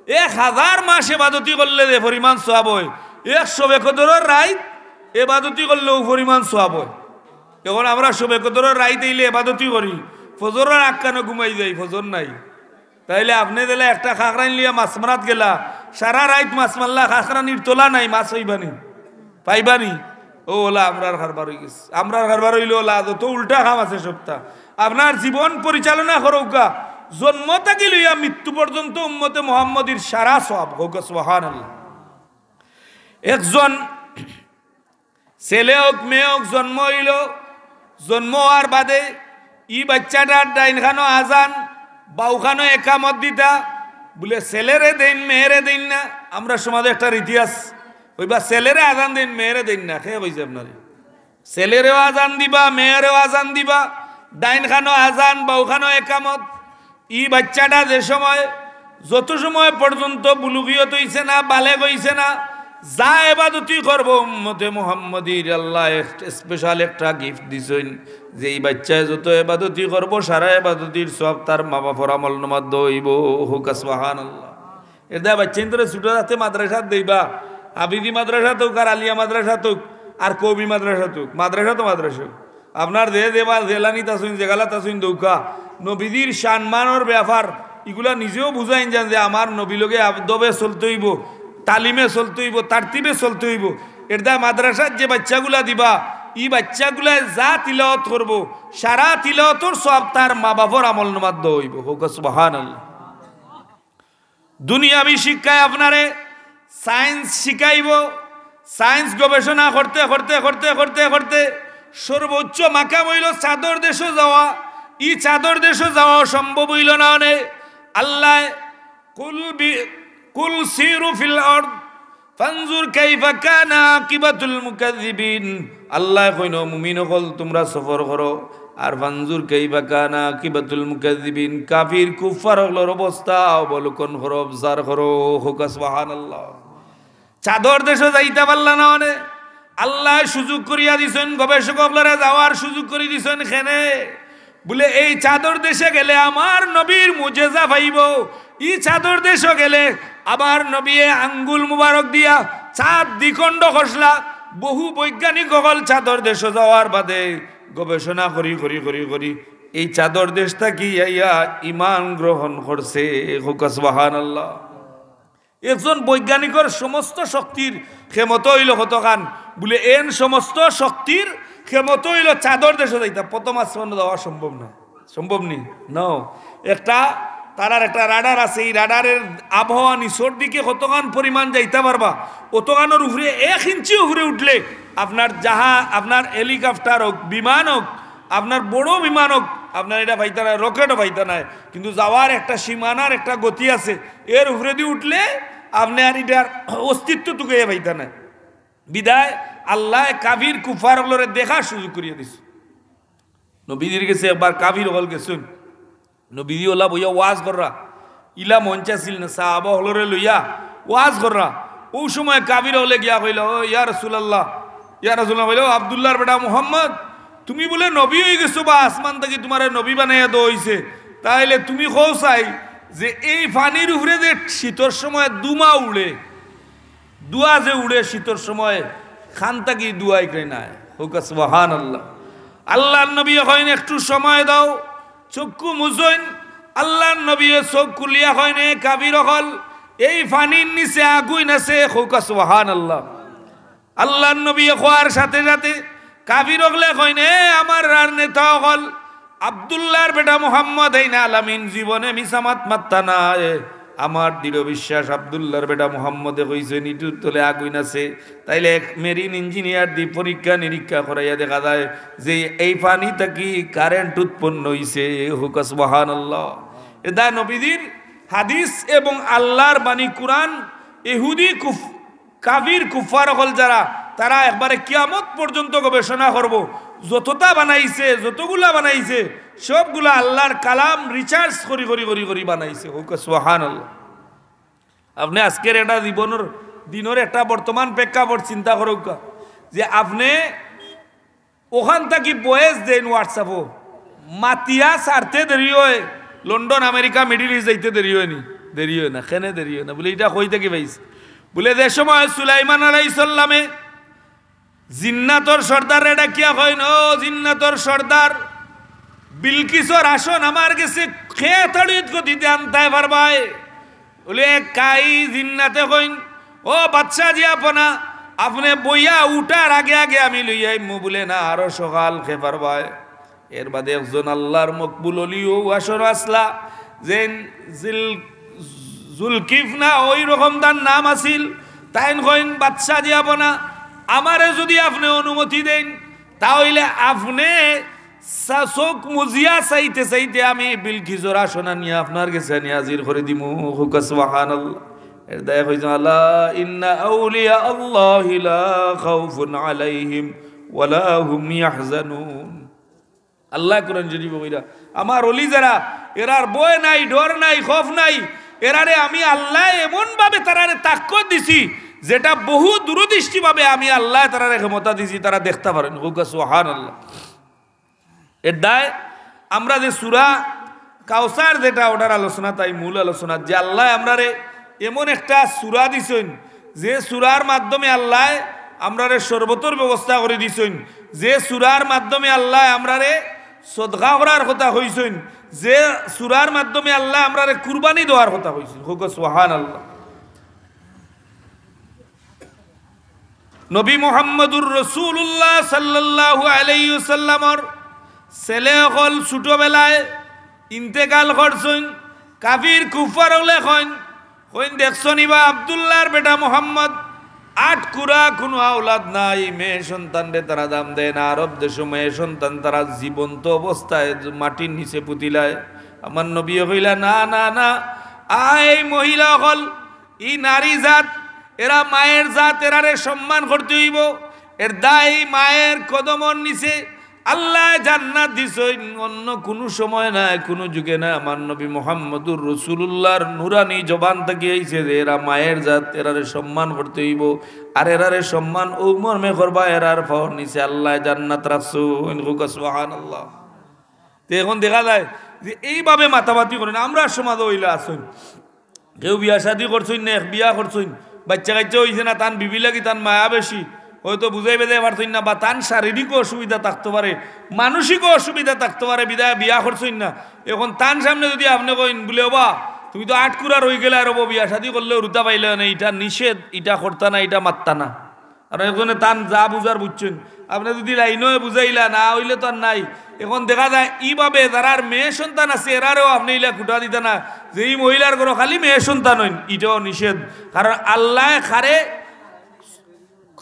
এক হাজার মাস এবাদতি করলে যে পরিমাণ সওয়াব অয়, এক শবে কদরর রাইত এবাদতি করলে অউ পরিমাণ সওয়াব অয়। এখন আমরা শবে কদরর রাইত আইলে এবাদতি করি, ফজরর আগ খানো ঘুমাই যাই, ফজর নাই। তাইলে আপনে দিলা একটা খাকরাইন লইয়া মাছ মারাত গেলা, সারা রাইত মাছ মারলা, খাকরানির তলা নাই, মাছ পাইবানি? পাইবানি? অউ অলা আমরার কারবার অইগেছে। আমরার কারবার অইলো অলা, যত উল্টা কাম আছে সবতা। আপনার জীবন পরিচালনা করউক্কা, জন্ম থাকি লইয়া মৃত্যু পর্যন্ত উম্মতে মুহাম্মদীর সারা সওয়াব। কউক্কা সুবহানাল্লাহ। একজন ছেলে অউক, মেয়ে অউক, জন্ম অইলো, জন্ম অওয়ার বাদে ই বাইচ্চাটার ডাইন খানো আজান, বাউ খানো একামত দিতা, বুলে ছেলেরে দেইন, মেয়েরে দেইন না। আমরার সমাজে একটা রীতি আছে, কইবা ছেলেরে আজান দেইন, মেয়েরে দেইন না। কে কইছে আপনারে? ছেলেরেও আজান দিবা, মেয়েরেও আজান দিবা, ডাইন খানো আজান, বাউ খানো একামত। ই বাইচ্চাটা যে সময়, যত সময় পর্যন্ত বুলুগিয়ত অইছে না, বালেগ অইছে না, যা এবাদতি করবো উম্মতে মুহাম্মদীর আল্লায় এক-, special একটা gift দিছইন, যে ই বাইচ্চায় যত এবাদতি করবো, সারা এবাদতির সওয়াব তার মা বাপর আমলনামাত দেওয়া অইবো। কউক্কা সুবহানাল্লাহ। এর দায় বাইচ্চাইন্তরে ছুটো থাকতে মাদ্রাসাত দেইবা, হাফিজি মাদ্রাসাত অউক আর আলিয়া মাদ্রাসাত অউক আর কওমি মাদ্রাসাত অউক, মাদ্রাসা তো মাদ্রাসা। আপনার যে, যে বা-, জেলানিত আছইন, যেগালাত আছইন দেউক্কা, নবীজির শানমানর ব্যাপার ইগুলা নিজেও বুঝাইন যান যে আমার নবীর লগে আদবে চলতে অইবো, তালিমে চলতে অইবো, তারতিবে চলতে অইবো। এর দায় মাদ্রাসাত যে বাইচ্চাগুলা দিবা, ই বাইচ্চাগুলায় যা তিলাওয়াত করবো, সারা তিলাওয়াতর সওয়াব তার মা বাপর আমলনামাত দেওয়া অইবো। কউক্কা সুবহানাল্লাহ। দুনিয়াবি শিক্ষায় আপনারে science শিখাইবো। Science গবেষণা করতে, করতে, করতে, করতে, করতে সর্বোচ্চ মাকাম অইলো চাঁদর দেশো যাওয়া। ই চাঁদর দেশো যাওয়া সম্ভব অইলো না অনে। আল্লায় কুল বি-, কুল সিরু ফিল আরদ ফানজুর কাইফা কানা আকিবাতুল মুকাজ্জিবিন। আল্লায় কইন, "মুমিন অকল, তুমরা সফর করো, আর ফানজুর কাইফা কানা আকিবাতুল মুকাজ্জিবিন, কাফির কুফফার অকলর অবস্থা অবলোকন করো, observe করো।" কউক্কা সুবহানাল্লাহ। চাঁদর দেশো যাইতা পারলা না অনে, আল্লায় সুযোগ করিয়া দিছইন, গবেষক অকলরে যাওয়ার সুযোগ করি দিছইন। কেনে? বুলে, এই চাঁদর দেশে গেলে আমার নবীর মুজেজা পাইবো। ই চাঁদর দেশো গেলে আমার নবীয়ে আঙ্গুল মুবারক দিয়া চাঁদ দ্বিখণ্ড খসলা। বহু বৈজ্ঞানিক অকল চাঁদর দেশো যাওয়ার বাদে গবেষণা করি, করি, করি, করি এই চাঁদর দেশ থাকি আইয়া ইমান গ্রহণ করছে। কউক্কা সুবহানাল্লাহ। একজন বৈজ্ঞানিকর সমস্ত শক্তির ক্ষমতা অইলো কতখান? বুলে, এন সমস্ত শক্তির ক্ষমতা অইলো চাঁদর দেশো যাইতা, প্রথম আসমানো যাওয়া সম্ভব না। সম্ভব নি? No। একটা, তারার একটা radar আছে, ই radareর আবহাওয়া নিচর দিকে কতখান পরিমাণ যাইতা পারবা, অতখানর উপরে এক ইঞ্চি উপরে উঠলে আপনার জাহা-, আপনার helicopter অউক, বিমান অউক, আপনার বড় বিমান অউক, আপনার ইটা পাইতা নায়, rocketও পাইতা নায়, কিন্তু যাওয়ার একটা সীমানার একটা গতি আছে, এর উপরেদি উঠলে আপনে আর ইটার অস্তিত্ব তুকাইয়া পাইতা নায়। বিদায় আল্লায় কাফির কুফার অকলরে দেখার সুযোগ করিয়া দিছইন। নবীজির গেছে একবার কাফির অকল গেছইন, নবীজি অলা বইয়া ওয়াজ কররা, ইলা মঞ্চ আছিল না, সাহাবা অকলরে লইয়া ওয়াজ কররা। অউ সময় কাফির অকলে গিয়া কইলা, "ও ইয়া রাসূলুল্লাহ, ইয়া রাসূলুল্লাহ," কইলা, "ও আব্দুল্লাহর বেটা মুহাম্মদ, তুমি বুলে নবী অইগেছো বা আসমান থাকি তুমারে নবী বানাইয়া দেওয়া অইছে, তাইলে তুমি কও চাই যে এই পানির উপরে যে শীতর সময় ধুমা উড়ে, ধুয়া যে উড়ে শীতর সময়, খান থাকি ধুয়া ইকরে নায়।" কউক্কা সুবহানাল্লাহ। আল্লাহর নবীয়ে কইন, "একটু সময় দাও, চক্ষু মুজইন।" আল্লাহর নবীয়ে চউখ খুলিয়া কইন, "এ কাফির অকল, এই পানির নিচে আগুইন আছে।" কউক্কা সুবহানাল্লাহ। আল্লাহর নবীয়ে কওয়ার সাথে সাথে কাফির অকলে কইন, "এ আমার আর নেতা অকল, আব্দুল্লাহর বেটা মুহাম্মদ এইন আলামিন জীবনে মিছা মাত মাততা নায়। আমার দৃঢ় বিশ্বাস আব্দুল্লাহর বেটা মুহাম্মদে কইছইন ইটুর তলে আগুইন আছে। তাইলে এক মেরিন ইঞ্জিনিয়ার দি পরীক্ষা নিরীক্ষা করাইয়া দেখা যায় যে এই পানি থাকি কারেন্ট উৎপন্ন অইছে।" কউক্কা সুবহানাল্লাহ। এরদায় নবীজির হাদিস এবং আল্লাহর বাণী কুরআন, ইহুদি কুফ-, কাফির কুফার অকল যারা, তারা একবারে কিয়ামত পর্যন্ত গবেষণা করবো। যততা বানাইছে, যতগুলা বানাইছে, সবগুলা আল্লাহর কালাম research করি, করি, করি, করি বানাইছে। কউক্কা সুবহানাল্লাহ। আপনে আজকের একটা জীবনর, দিনর একটা বর্তমান প্রেক্ষাপট চিন্তা করউক্কা যে আপনে অখান থাকি voice দেইন WhatsApp-ও, মাতিয়া ছাড়তে দেরি অয়, লন্ডন, আমেরিকা, Middle East যাইতে দেরি অয় নি? দেরি অয় না। কেনে দেরি অয় না? বুলে, "ইটা কই থাকি পাইছ?" বুলে, "যে সময় সুলাইমান আলাইহিস সালামে জিন্নাতর সর্দাররে ডাকিয়া কইন, 'ও জিন্নাতর সর্দার, বিলকিসর আসন আমার গেছে কে তড়িৎ গতিতে আনতায় পারবায়?'" বুলে, "কাই?" জিন্নাতে কইন, "ও বাদশা জিয়াপনা, আপনে বইয়া উঠার আগে আগে আমি লইয়া আইমু।" বুলে, "না, আরো সকাল কে পারবায়?" এর বাদে একজন আল্লাহর মকবুল অলি অউ আসর আছলা, যেইন জিল-, জুলকিফ না অউ রকম তান নাম আছিল। তাইন কইন, "বাদশা জিয়াপনা, আমারে যুদি আপনে অনুমতি দেইন, তা অইলে আপনে সা-, চউখ মুজিয়া চাইতে চাইতে আমি বিলকিসর আসন আনিয়া আপনার গেছে আনিয়া হাজির করি দিমু।" কউক্কা সুবহানাল্লাহ। এরদায় কইছইন, "আলা ইন্না আউলিয়া আল্লাহি লা খাউফুন আলাইহিম ওয়ালা হুম ইয়াহজানুন।" আল্লায় কুরআন শরীফো কইরা, "আমার অলি যারা, এরার ভয় নাই, ডর নাই, খফ নাই, এরারে আমি আল্লায় এমন ভাবে তারারে তাকত দিছি, যেটা বহু দূরদৃষ্টি ভাবে আমি আল্লায় তারারে ক্ষমতা দিছি, তারা দেখতা পারইন।" কউক্কা সুবহানাল্লাহ। এরদায় আমরা যে সূরা কাউসার যেটা, ওটার আলোচনা, তাই মূল আলোচনা, যে আল্লায় আমরারে এমন একটা সূরা দিছইন, যে সূরার মাধ্যমে আল্লায় আমরারে শরবতর ব্যবস্থা করি দিছইন, যে সূরার মাধ্যমে আল্লায় আমরারে সদকা করার কথা কইছইন, যে সূরার মাধ্যমে আল্লায় আমরারে কুরবানি দেওয়ার কথা কইছইন। কউক্কা সুবহানাল্লাহ। নবী মুহাম্মদুর রাসূলুল্লাহ সাল্লাল্লাহু আলাইহি ওয়াসাল্লামর ছেলে অকল ছোটবেলায় ইন্তেকাল করছইন। কাফির কুফফার অকলে কইন, কইন, "দেখছো নি বা আব্দুল্লাহর বেটা মুহাম্মদ, আটকুরা কুনু আওলাদ নাই, মেয়ে সন্তানরে তারা দাম দেয় না, আরব দেশো মেয়ে সন্তান তারা জীবন্ত অবস্থায় মাটির নিচে পুতিলায়।" আমার নবীয়ে কইলা, "না, না, না, আ, এই মহিলা অকল, ই নারী জাত, এরা মায়ের জাত, এরারে সম্মান করতে অইবো। এরদায় মায়ের কদমর নিচে আল্লায় জান্নাত দিছইন, অন্য কুনু সময় নায়, কুনু যুগে নায়। আমার নবী মুহাম্মদুর রাসূলুল্লাহর নুরানি জবান থাকি আইছে যে এরা মায়ের জাত, এরারে সম্মান করতে অইবো, আর এরারে সম্মান অউ মর্মে করবা, এরার পাওর নিচে আল্লায় জান্নাত রাখছইন।" কউক্কা সুবহানাল্লাহ। তে এখন দেখা যায় যে এইভাবে মাতামাতি করইন, আমরার সমাজো অইলা আছইন। কেউ বিয়া শাদি করছইন না, এক বিয়া করছইন, বাইচ্চা কাইচ্চা অইছে না, তান বিবি লাগি তান মায়া বেশি, হয়তো বুঝাই বেজাই পারছইন না, বা তান শারীরিকও অসুবিধা থাকতো পারে, মানসিকও অসুবিধা থাকতো পারে, বিদায় বিয়া করছইন না। এখন তান সামনে যুদি আপনে কইন বুলে, "ওবা, তুমি তো আটকুরা রইগেলায়, আর ওবা বিয়া শাদি করলে অরুতা পাইলায় না, ইটা নিষেধ, ইটা করতা না, ইটা মাততা না।" আর একজনে তান যা বুঝার বুঝছইন, আপনে যুদি লাইনো বুঝাইলা, না অইলে তো আর নাই। এখন দেখা যায় ইভাবে যারার মেয়ে সন্তান আছে, এরারেও আপনে ইলা খুটা দিতা না যে ই মহিলার ঘরো খালি মেয়ে সন্তান অইন, ইটাও নিষেধ। কারণ আল্লায় কারে,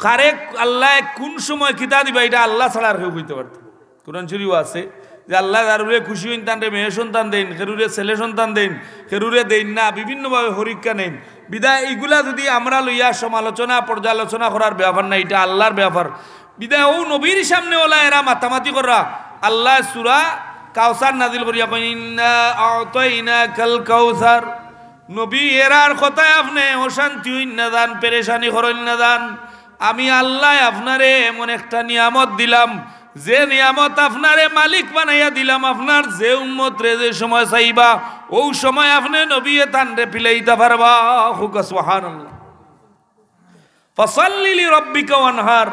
কারে আল্লায় কুন সময় কিতা দিবা, ইটা আল্লা ছাড়া আর কেউ কইতে পারতো। কুরআন শরীফো আছে যে আল্লায় যারুরে খুশি অইন তানরে মেয়ে সন্তান দেইন, কেরুরে ছেলে সন্তান দেইন, কেরুরে দেইন না, বিভিন্নভাবে পরীক্ষা নেইন। বিদায় ইগুলা যুদি আমরা লইয়া সমালোচনা, পর্যালোচনা করার ব্যাপার না, ইটা আল্লার ব্যাপার। বিদায় অউ নবীর সামনে অলা এরা মাতামাতি কররা, আল্লায় সূরা কাউসার নাজিল করিয়া কইন, "ইন্না আ'তাইনাকাল কাউসার।" নবী, এরার কথায় আপনে অশান্তি অইন না যান, পেরেশানি করইন না যান। আমি আল্লায় আপনারে এমন একটা নিয়ামত দিলাম, যে নিয়ামত আপনারে মালিক বানাইয়া দিলাম, আপনার যে উম্মতরে যে সময় চাইবা, অউ সময় আপনে নবীয়ে তানরে পিলাইতা পারবা। কউক্কা সুবহানাল্লাহ। "ফাসাল্লি লিরাব্বিকা ওয়ানহার।"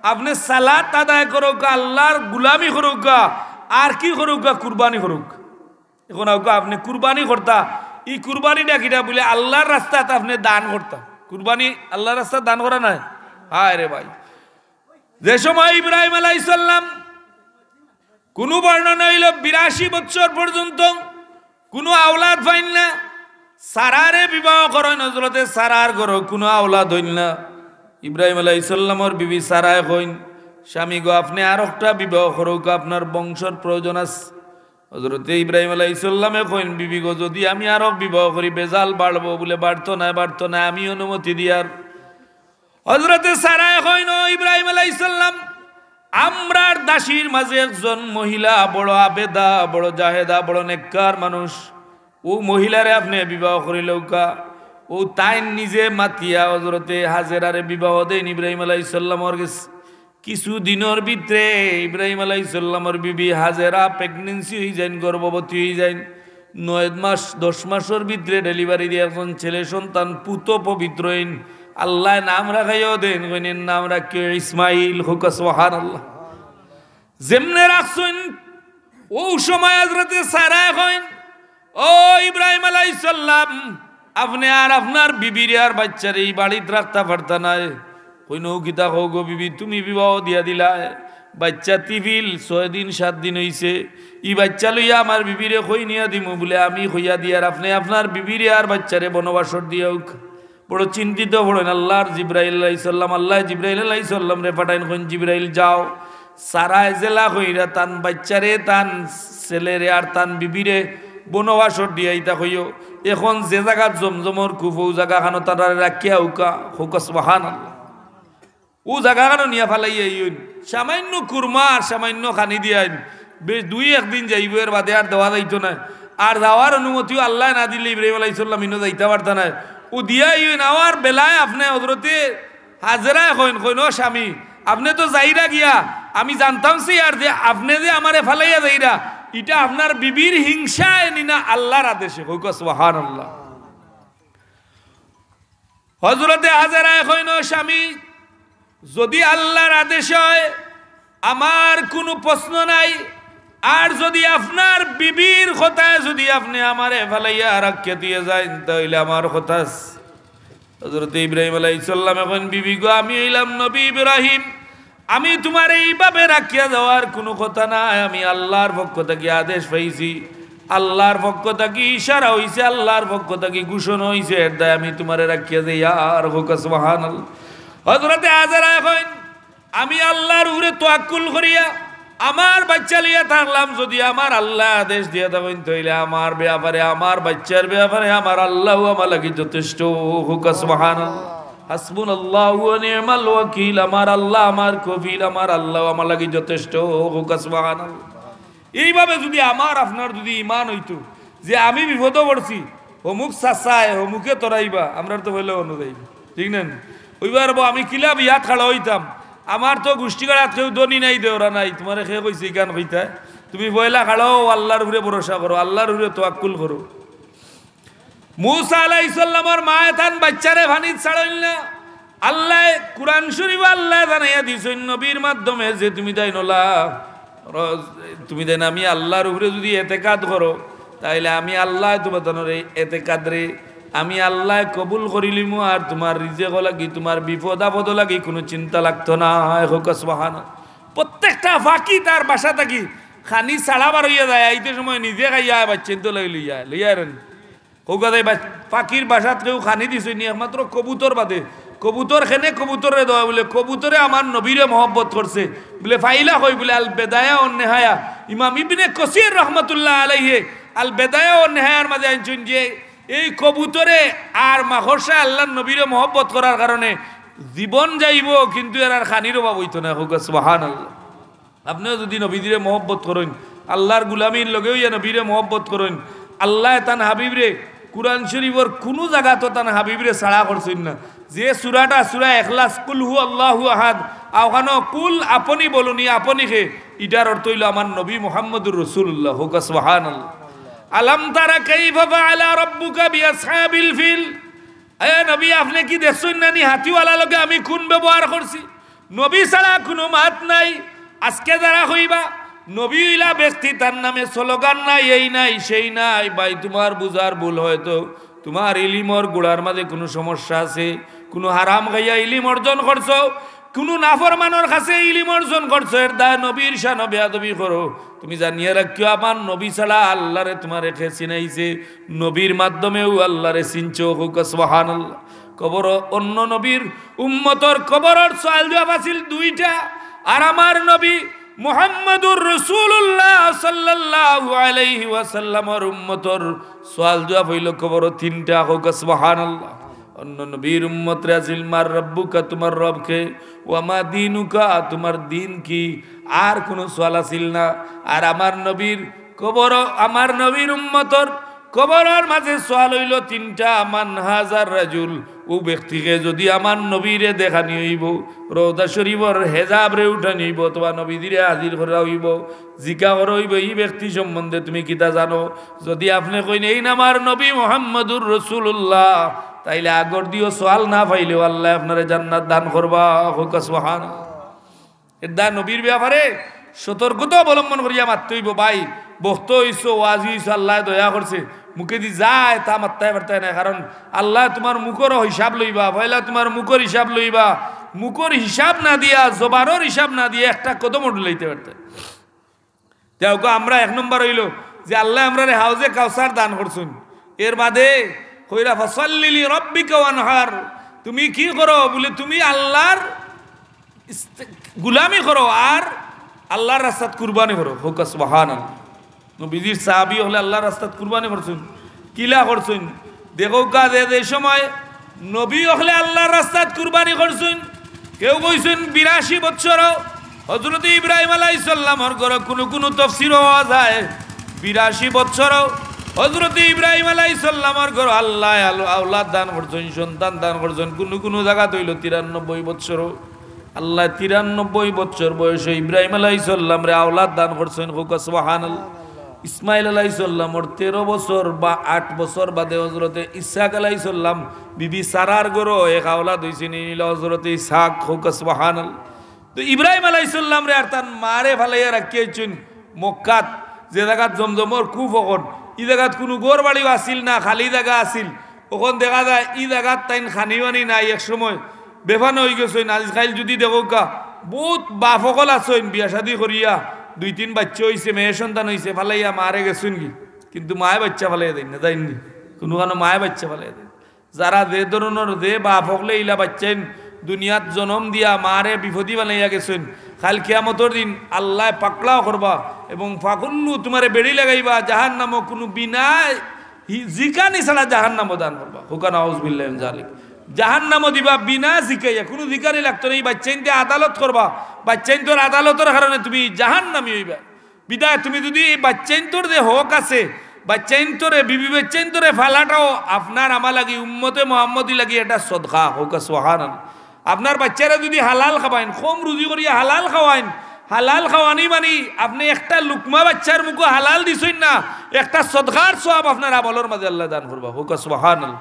আপনে সালাত আদায় করউক্কা, আল্লার গুলামি করউক্কা, আর কি করউক্কা? কুরবানি করউক্কা। এখন আউক্কা আপনে কুরবানি করতা, ই কুরবানিটা কিতা? বুলে আল্লার রাস্তাত আপনে দান করতা। কুরবানি আল্লার রাস্তাত দান করা নায়? হায় রে ভাই। যে সময় ইব্রাহিম আলাইহিস সালাম, কুনু বর্ণনা অইলো বিরাশি বছর পর্যন্ত কুনু আওলাদ পাইন না, সারারে বিবাহ করইন, হজরতে সারার ঘরো কুনু আওলাদ অইন না। ইব্রাহিম আলাইহিস সালামর বিবি সারায় কইন, "স্বামী গো, আপনে আরোকটা বিবাহ করউক্কা, আপনার বংশর প্রয়োজন আছে।" হজরতে ইব্রাহিম আলাইহিস সালামে কইন, "বিবি গো, যুদি আমি আরোক বিবাহ করি, বেজাল বাড়বো।" বুলে, "বাড়তো নায়, বাড়তো নায়, আমি অনুমতি দিয়ার।" হজরতে সারায় কইন, "ও ইব্রাহিম আলাইহিস সালাম, আমরার দাসীর মাঝে একজন মহিলা বড় আবেদা, বড় জাহেদা, বড় নেককার মানুষ। অউ মহিলারে আপনে বিবাহ করিলাউক্কা।" অউ তাইন নিজে মাতিয়া হজরতে হাজেরারে বিবাহ দেইন ইব্রাহিম আলাইহিস সালামর গেছে। কিছু দিনর ভিতরে ইব্রাহিম আলাইহিস সালামর বিবি হাজেরা pregnancy অইযাইন, গর্ভবতী অইযাইন। নয় মাস, দশ মাসর ভিতরে delivery দিয়া একজন ছেলে সন্তান, পুত পবিত্র অইন। আল্লায় নাম রাখাইয়াও দেইন, কইন এর নাম রাখিও ইসমাইল। কউক্কা সুবহানাল্লাহ। যেমনে রাখছইন, অউ সময় হজরতে সারায় কইন, "ও ইব্রাহিম আলাইহিস সালাম, আপনে আর আপনার বিবিরে আর বাইচ্চারে ই বাড়িত রাখতা পারতা নায়।" কইন, "অউ কিতা কও গো বিবি, তুমি বিবাহ দিয়া দিলায়, বাইচ্চা তিফিল, ছয় দিন সাত দিন অইছে, ই বাইচ্চা লইয়া আমার বিবিরে কই নিয়া দিমু?" বুলে, "আমি কইয়া দিয়ার, আপনে আপনার বিবিরে আর বাইচ্চারে বনবাসর দিয়াউক।" বড় চিন্তিত পড়ইন আল্লার জিব্রাইল আলাইহিস সালাম। আল্লায় জিব্রাইল আলাইহিস সালামরে পাঠাইন, কইন, "জিব্রাইল যাও, সারায় যেলা কইরা তান বাইচ্চারে, তান ছেলেরে আর তান বিবিরে বনবাসর দিয়াইতা কইও। এখন যে জাগাত জমজমর কূপ, অউ জাগাখানো তানরারে রাখিয়া আউক্কা।" কউক্কা সুবহানাল্লাহ। অউ জাগাখানো নিয়া ফালাইয়া আইন। সামাইন্য কুরমা আর সামাইন্য খানি দিয়াইন। বেশ দুই এক দিন যাইবো, এর বাদে আর দেওয়া যাইতো নায়। আর যাওয়ার অনুমতিও আল্লায় না দিলে ইব্রাহিম আলাইহিস সালাম ইনো যাইতা পারতা নায়। অউ দিয়া আইন, আওয়ার বেলায় আপনে হজরতে হাজেরায় কইন, কইন, "ও স্বামী, আপনে তো যাইরা গিয়া, আমি জানতাম চাইয়ার যে আপনে যে আমারে ফালাইয়া যাইরা, ইটা আপনার বিবির হিংসায় নি না আল্লার আদেশে?" কউক্কা সুবহানাল্লাহ। হজরতে হাজেরায় কইন, "ও স্বামী, যুদি আল্লার আদেশ অয়, আমার কুনু প্রশ্ন নাই, আর যুদি আপনার বিবির কথায় যুদি আপনে আমারে ফালাইয়া রাখিয়া দিয়া যাইন, তা অইলে আমার কথা আছে।" হজরতে ইব্রাহিম আলাইহিস সালামে কইন, "বিবি গো, আমি অইলাম নবী ইব্রাহিম, আমি তুমারে ইভাবে রাখিয়া যাওয়ার কুনু কথা নাই, আমি আল্লার পক্ষ থাকি আদেশ পাইছি, আল্লার পক্ষ থাকি ইশারা অইছে, আল্লার পক্ষ থাকি ঘোষণা অইছে, এর দায় আমি তুমারে রাখিয়া যাইয়ার।" কউক্কা সুবহানাল্লাহ। হজরতে হাজেরায় কইন, "আমি আল্লার উপরে তাওয়াক্কুল করিয়া আমার বাইচ্চা লইয়া থাকলাম, যুদি আমার আল্লায় আদেশ দিয়া থাকইন, তা অইলে আমার ব্যাপারে, আমার বাইচ্চার ব্যাপারে আমার আল্লাউ আমার লাগি যথেষ্ট।" কউক্কা সুবহানাল্লাহ। "হাসবুনাল্লাহু ওয়া নি'মাল ওয়াকিল, আমার আল্লা আমার কফিল, আমার আল্লাউ আমার লাগি যথেষ্ট।" কউক্কা সুবহানাল্লাহ। ইভাবে যুদি আমার আপনার যুদি ইমান অইতো যে আমি বিপদো পড়ছি, হমুক চাচায়, হমুকে তরাইবা, আমরার তো পয়লা অনো যাইবা, ঠিক না নি? অইবার আমি কিলা বিয়াত খাড়া অইতাম, আমার তো গুষ্টিগাড়াত কেউ ধনী নাই, দেওরা নাই, তুমারে কে কইছে ইখান কইতায়? তুমি পয়লা খাড়া অও, আল্লার উপরে ভরসা করো, আল্লার উপরে তাওয়াক্কুল করো। মুসা আলাইহিস সালামর মায়ে তান বাইচ্চারে পানিত ছাড়ইন না। আল্লায়, কুরআন শরিফো আল্লায় জানাইয়া দিছইন নবীর মাধ্যমে যে তুমি তাইন অলা, র-, তুমি তাইন আমি আল্লার উপরে যুদি এতেকাদ করো, তা অইলে আমি আল্লায় তুমার তানর এই এতেকাদরে, আমি আল্লায় কবুল করিলিমু, আর তুমার রিজেকো লাগি, তুমার বিপদ আপদো লাগি কুনু চিন্তা লাগতো নায়। কউক্কা সুবহানাল্লাহ। প্রত্যেকটা পাখি তার বাসা থাকি খানি ছাড়া বার অইয়া যায়, আইতে সময় নিজে খাইয়া আয়, বাইচ্চাইন্তর লাগি লইয়া আয়, লইয়া আয় নি। কউক্কা যাই বা-, পাখির বাসাত কেউ খানি দিছইন নি, একমাত্র কবুতর বাদে। কবুতর কেনে কবুতররে দেওয়া বুলে, কবুতরে আমার নবীরে মহব্বত করছে। বুলে, পাইলা কই? বুলে, আল বেদায়া ওয়ান নেহায়া। ইমাম ইবনে কসির রহমতুল্লাহ আলাইহে আল বেদায়া ওয়ান নেহায়ার মাঝে আনছইন যে এই কবুতরে আর মাকড়সায় আল্লার নবীরে মহব্বত করার কারণে জীবন যাইবো, কিন্তু এরার খানির অভাব অইতো নায়। কউক্কা সুবহানাল্লাহ। আপনেও যুদি নবীজিরে মহব্বত করইন, আল্লার গুলামির লগে অইয়া নবীরে মহব্বত করইন, আল্লায় তান হাবিবরে, কুরআন শরীফর কুনু জাগাত তান হাবিবরে ছাড়া করছইন না। যে সূরাটা, সূরা ইখলাস, কুল হু আল্লাহু আহাদ, আর অখানো কুল আপনি বলুন, ই আপনি কে, ইটার অর্থ অইলো আমার নবী মুহাম্মদুর রাসূলুল্লাহ। কউক্কা সুবহানাল্লাহ। আলাম তারা কাইফা ফাআলা রাব্বুকা বিআসহাবিল ফিল। এ নবী, আপনে কি দেখছইন না নি হাতিওয়ালা লগে আমি কুন ব্যবহার করছি? নবী ছাড়া কুনু মাত নাই। আজকে যারা কইবা, নবী অইলা ব্যক্তি, তার নামে স্লোগান নাই, এই নাই, সেই নাই, ভাই, তুমার বুঝার ভুল অয়তো। তুমার ইলিমর গুড়ার মাঝে কুনু সমস্যা আছে, কুনু হারাম খাইয়া ইলিম অর্জন করছো, কুনু নাফরমানর কাছে ইলিম অর্জন করছো, এর দায় নবীর শানো বেয়াদবি করো। তুমি জানিয়া রাখিও, আমার নবী ছাড়া আল্লারে তুমারে কে চিনাইছে, নবীর মাধ্যমেউ আল্লারে চিনছো। কউক্কা সুবহানাল্লাহ। কবর, অন্য নবীর উম্মতর কবরর সওয়াল জওয়াব আছিল দুইটা, আর আমার নবী মুহাম্মাদুর রাসূলুল্লাহ সাল্লাল্লাহু আলাইহি ওয়াসাল্লামর উম্মতর সওয়াল জওয়াব অইলো কবরো তিনটা। কউক্কা সুবহানাল্লাহ। অন্য নবীর উম্মতরে আছিল, মান রাব্বুকা, তুমার রব কে, ওয়া মা দীনুকা, তুমার দ্বীন কি, আর কুনু সওয়াল আছিল না। আর আমার নবীর কবরো, আমার নবীর উম্মতর কবরর মাঝে সওয়াল অইলো তিনটা, মান হাজার রাজুল, অউ ব্যক্তিকে যুদি আমার নবীরে দেখানি অইবো, রওজা শরীফর হেজাবরে উঠানি অইবো, অথবা নবীজিরে হাজির করা অইবো, জিকা করা অইবো, ই ব্যক্তি সম্বন্ধে তুমি কিতা জানো? যুদি আপনে কইন, এইন আমার নবী মুহাম্মাদুর রাসূলুল্লাহ, তাইলে আগর দিও সওয়াল না পাইলেও আল্লায় আপনারে জান্নাত দান করবা। কউক্কা সুবহান। এর দায় নবীর ব্যাপারে সতর্কতা অবলম্বন করিয়া মাততে অইবো। ভাই, বক্তা অইছো, ওয়াজি অইছো, আল্লায় দয়া করছে, মুখেদি যায় তা মাততায় পারতায় নায়, কারণ আল্লায় তুমার মুখর হিসাব লইবা, পয়লা তুমার মুখর হিসাব লইবা। মুখর হিসাব না দিয়া, জবানর হিসাব না দিয়া একটা কদমও ডুলাইতায় পারতায়। তে অউক্কা আমরা এক নম্বর অইলো যে আল্লায় আমরারে হাউজে কাউসার দান করছইন। এর বাদে কইরা, "ফাসাল্লি লিরাব্বিকা ওয়ানহার।" তুমি কি করো? বুলে, তুমি আল্লার ইস্তে-, গুলামি করো আর আল্লার রাস্তাত কুরবানি করো। কউক্কা সুবহানাল্লাহ। নবীজির সাহাবী অকলে আল্লার রাস্তাত কুরবানি করছইন। কিলা করছইন? দেখউক্কা, যে, যে সময় নবী অকলে আল্লার রাস্তাত কুরবানি করছইন, কেউ কইছইন বিরাশি বৎসর, হযরতে ইব্রাহিম আলাইহিস সালামর ঘরো, কুনু কুনু তফসিরো পাওয়া যায় বিরাশি বৎসর হযরতে ইব্রাহিম আলাইহিস সালামর ঘরো আল্লায় আল-, আওলাদ দান করছইন, সন্তান দান করছইন, কুনু কুনু জাগাত অইলো তিরানব্বই বৎসর। আল্লায় তিরানব্বই বৎসর বয়সে ইব্রাহিম আলাইহিস সালামরে আওলাদ দান করছইন, কউক্কা সুবহানাল্লাহ। ইসমাইল আলাইহিস সালামর তেরো বছর বা আট বছর বাদে হযরতে ইসহাক আলাইহিস সালাম, বিবি সারার ঘরো এক আওলাদ অইছইন, ইনি অইলা হযরতে ইসহাক, কউক্কা সুবহানাল্লাহ। তো ইব্রাহিম আলাইহিস সালামরে আর তান মারে ফালাইয়া রাখিয়া আইছইন মক্কাত, যে জাগাত জমজমর কূপ অখন, ই জাগাত কুনু ঘর বাড়িও আছিল না, খালি জাগা আছিল। অখন দেখা যায় ই জাগাত তাইন খানি-বানি নাই, এক সময় বেফানা অইগেছইন। আইজ কাইল যুদি দেখউক্কা, বউত বাপ অকল আছইন, বিয়া-শাদি করিয়া দুই-তিন বাইচ্চা অইছে, মেয়ে সন্তান অইছে, ফালাইয়া মারে গেছইনগি, কিন্তু মায়ে বাইচ্চা ফালাইয়া যাইন না, যাইননি? কুনুখানো মায়ে বাইচ্চা ফালাইয়া যাইন। যারা যে ধরনর, যে বাপ অকলে ইলা বাইচ্চাইন দুনিয়াত জনম দিয়া মারে বিপদি বানাইয়া গেছইন, কাইল কিয়ামতর দিন আল্লায় পাকড়াও করবা এবং ফাকুল্লু তুমারে বেড়ি লাগাইবা, জাহান্নামো কুনু বিনা হি-, জিকানি ছাড়া জাহান্নামো দান করবা। কউক্কা নাউজুবিল্লাহি মিন জালিক। জাহান্নামো দিবা বিনা জিকাইয়া, কুনু জিকানি লাগতো না। ই বাইচ্চাইন্তে আদালত করবা, বাইচ্চাইন্তর আদালতর কারণে তুমি জাহান্নামি অইবা। বিদায় তুমি যুদি ই বাইচ্চাইন্তর যে হক আছে, বাইচ্চাইন্তরে, বিবি বাইচ্চাইন্তরে ফালাটাও আপনার আমার লাগি, উম্মতে মুহাম্মদী লাগি একটা সদকা। কউক্কা সুবহানাল্লাহ। আপনার বাইচ্চারে যুদি হালাল খাওয়াইন, কম রুজি করিয়া হালাল খাওয়াইন, হালাল খাওয়ানি মানি আপনে একটা লুকমা বাইচ্চার মুখো হালাল দিছইন না, একটা সদকার সওয়াব আপনার আমলর মাঝে আল্লায় দান করবা। কউক্কা সুবহানাল্লাহ।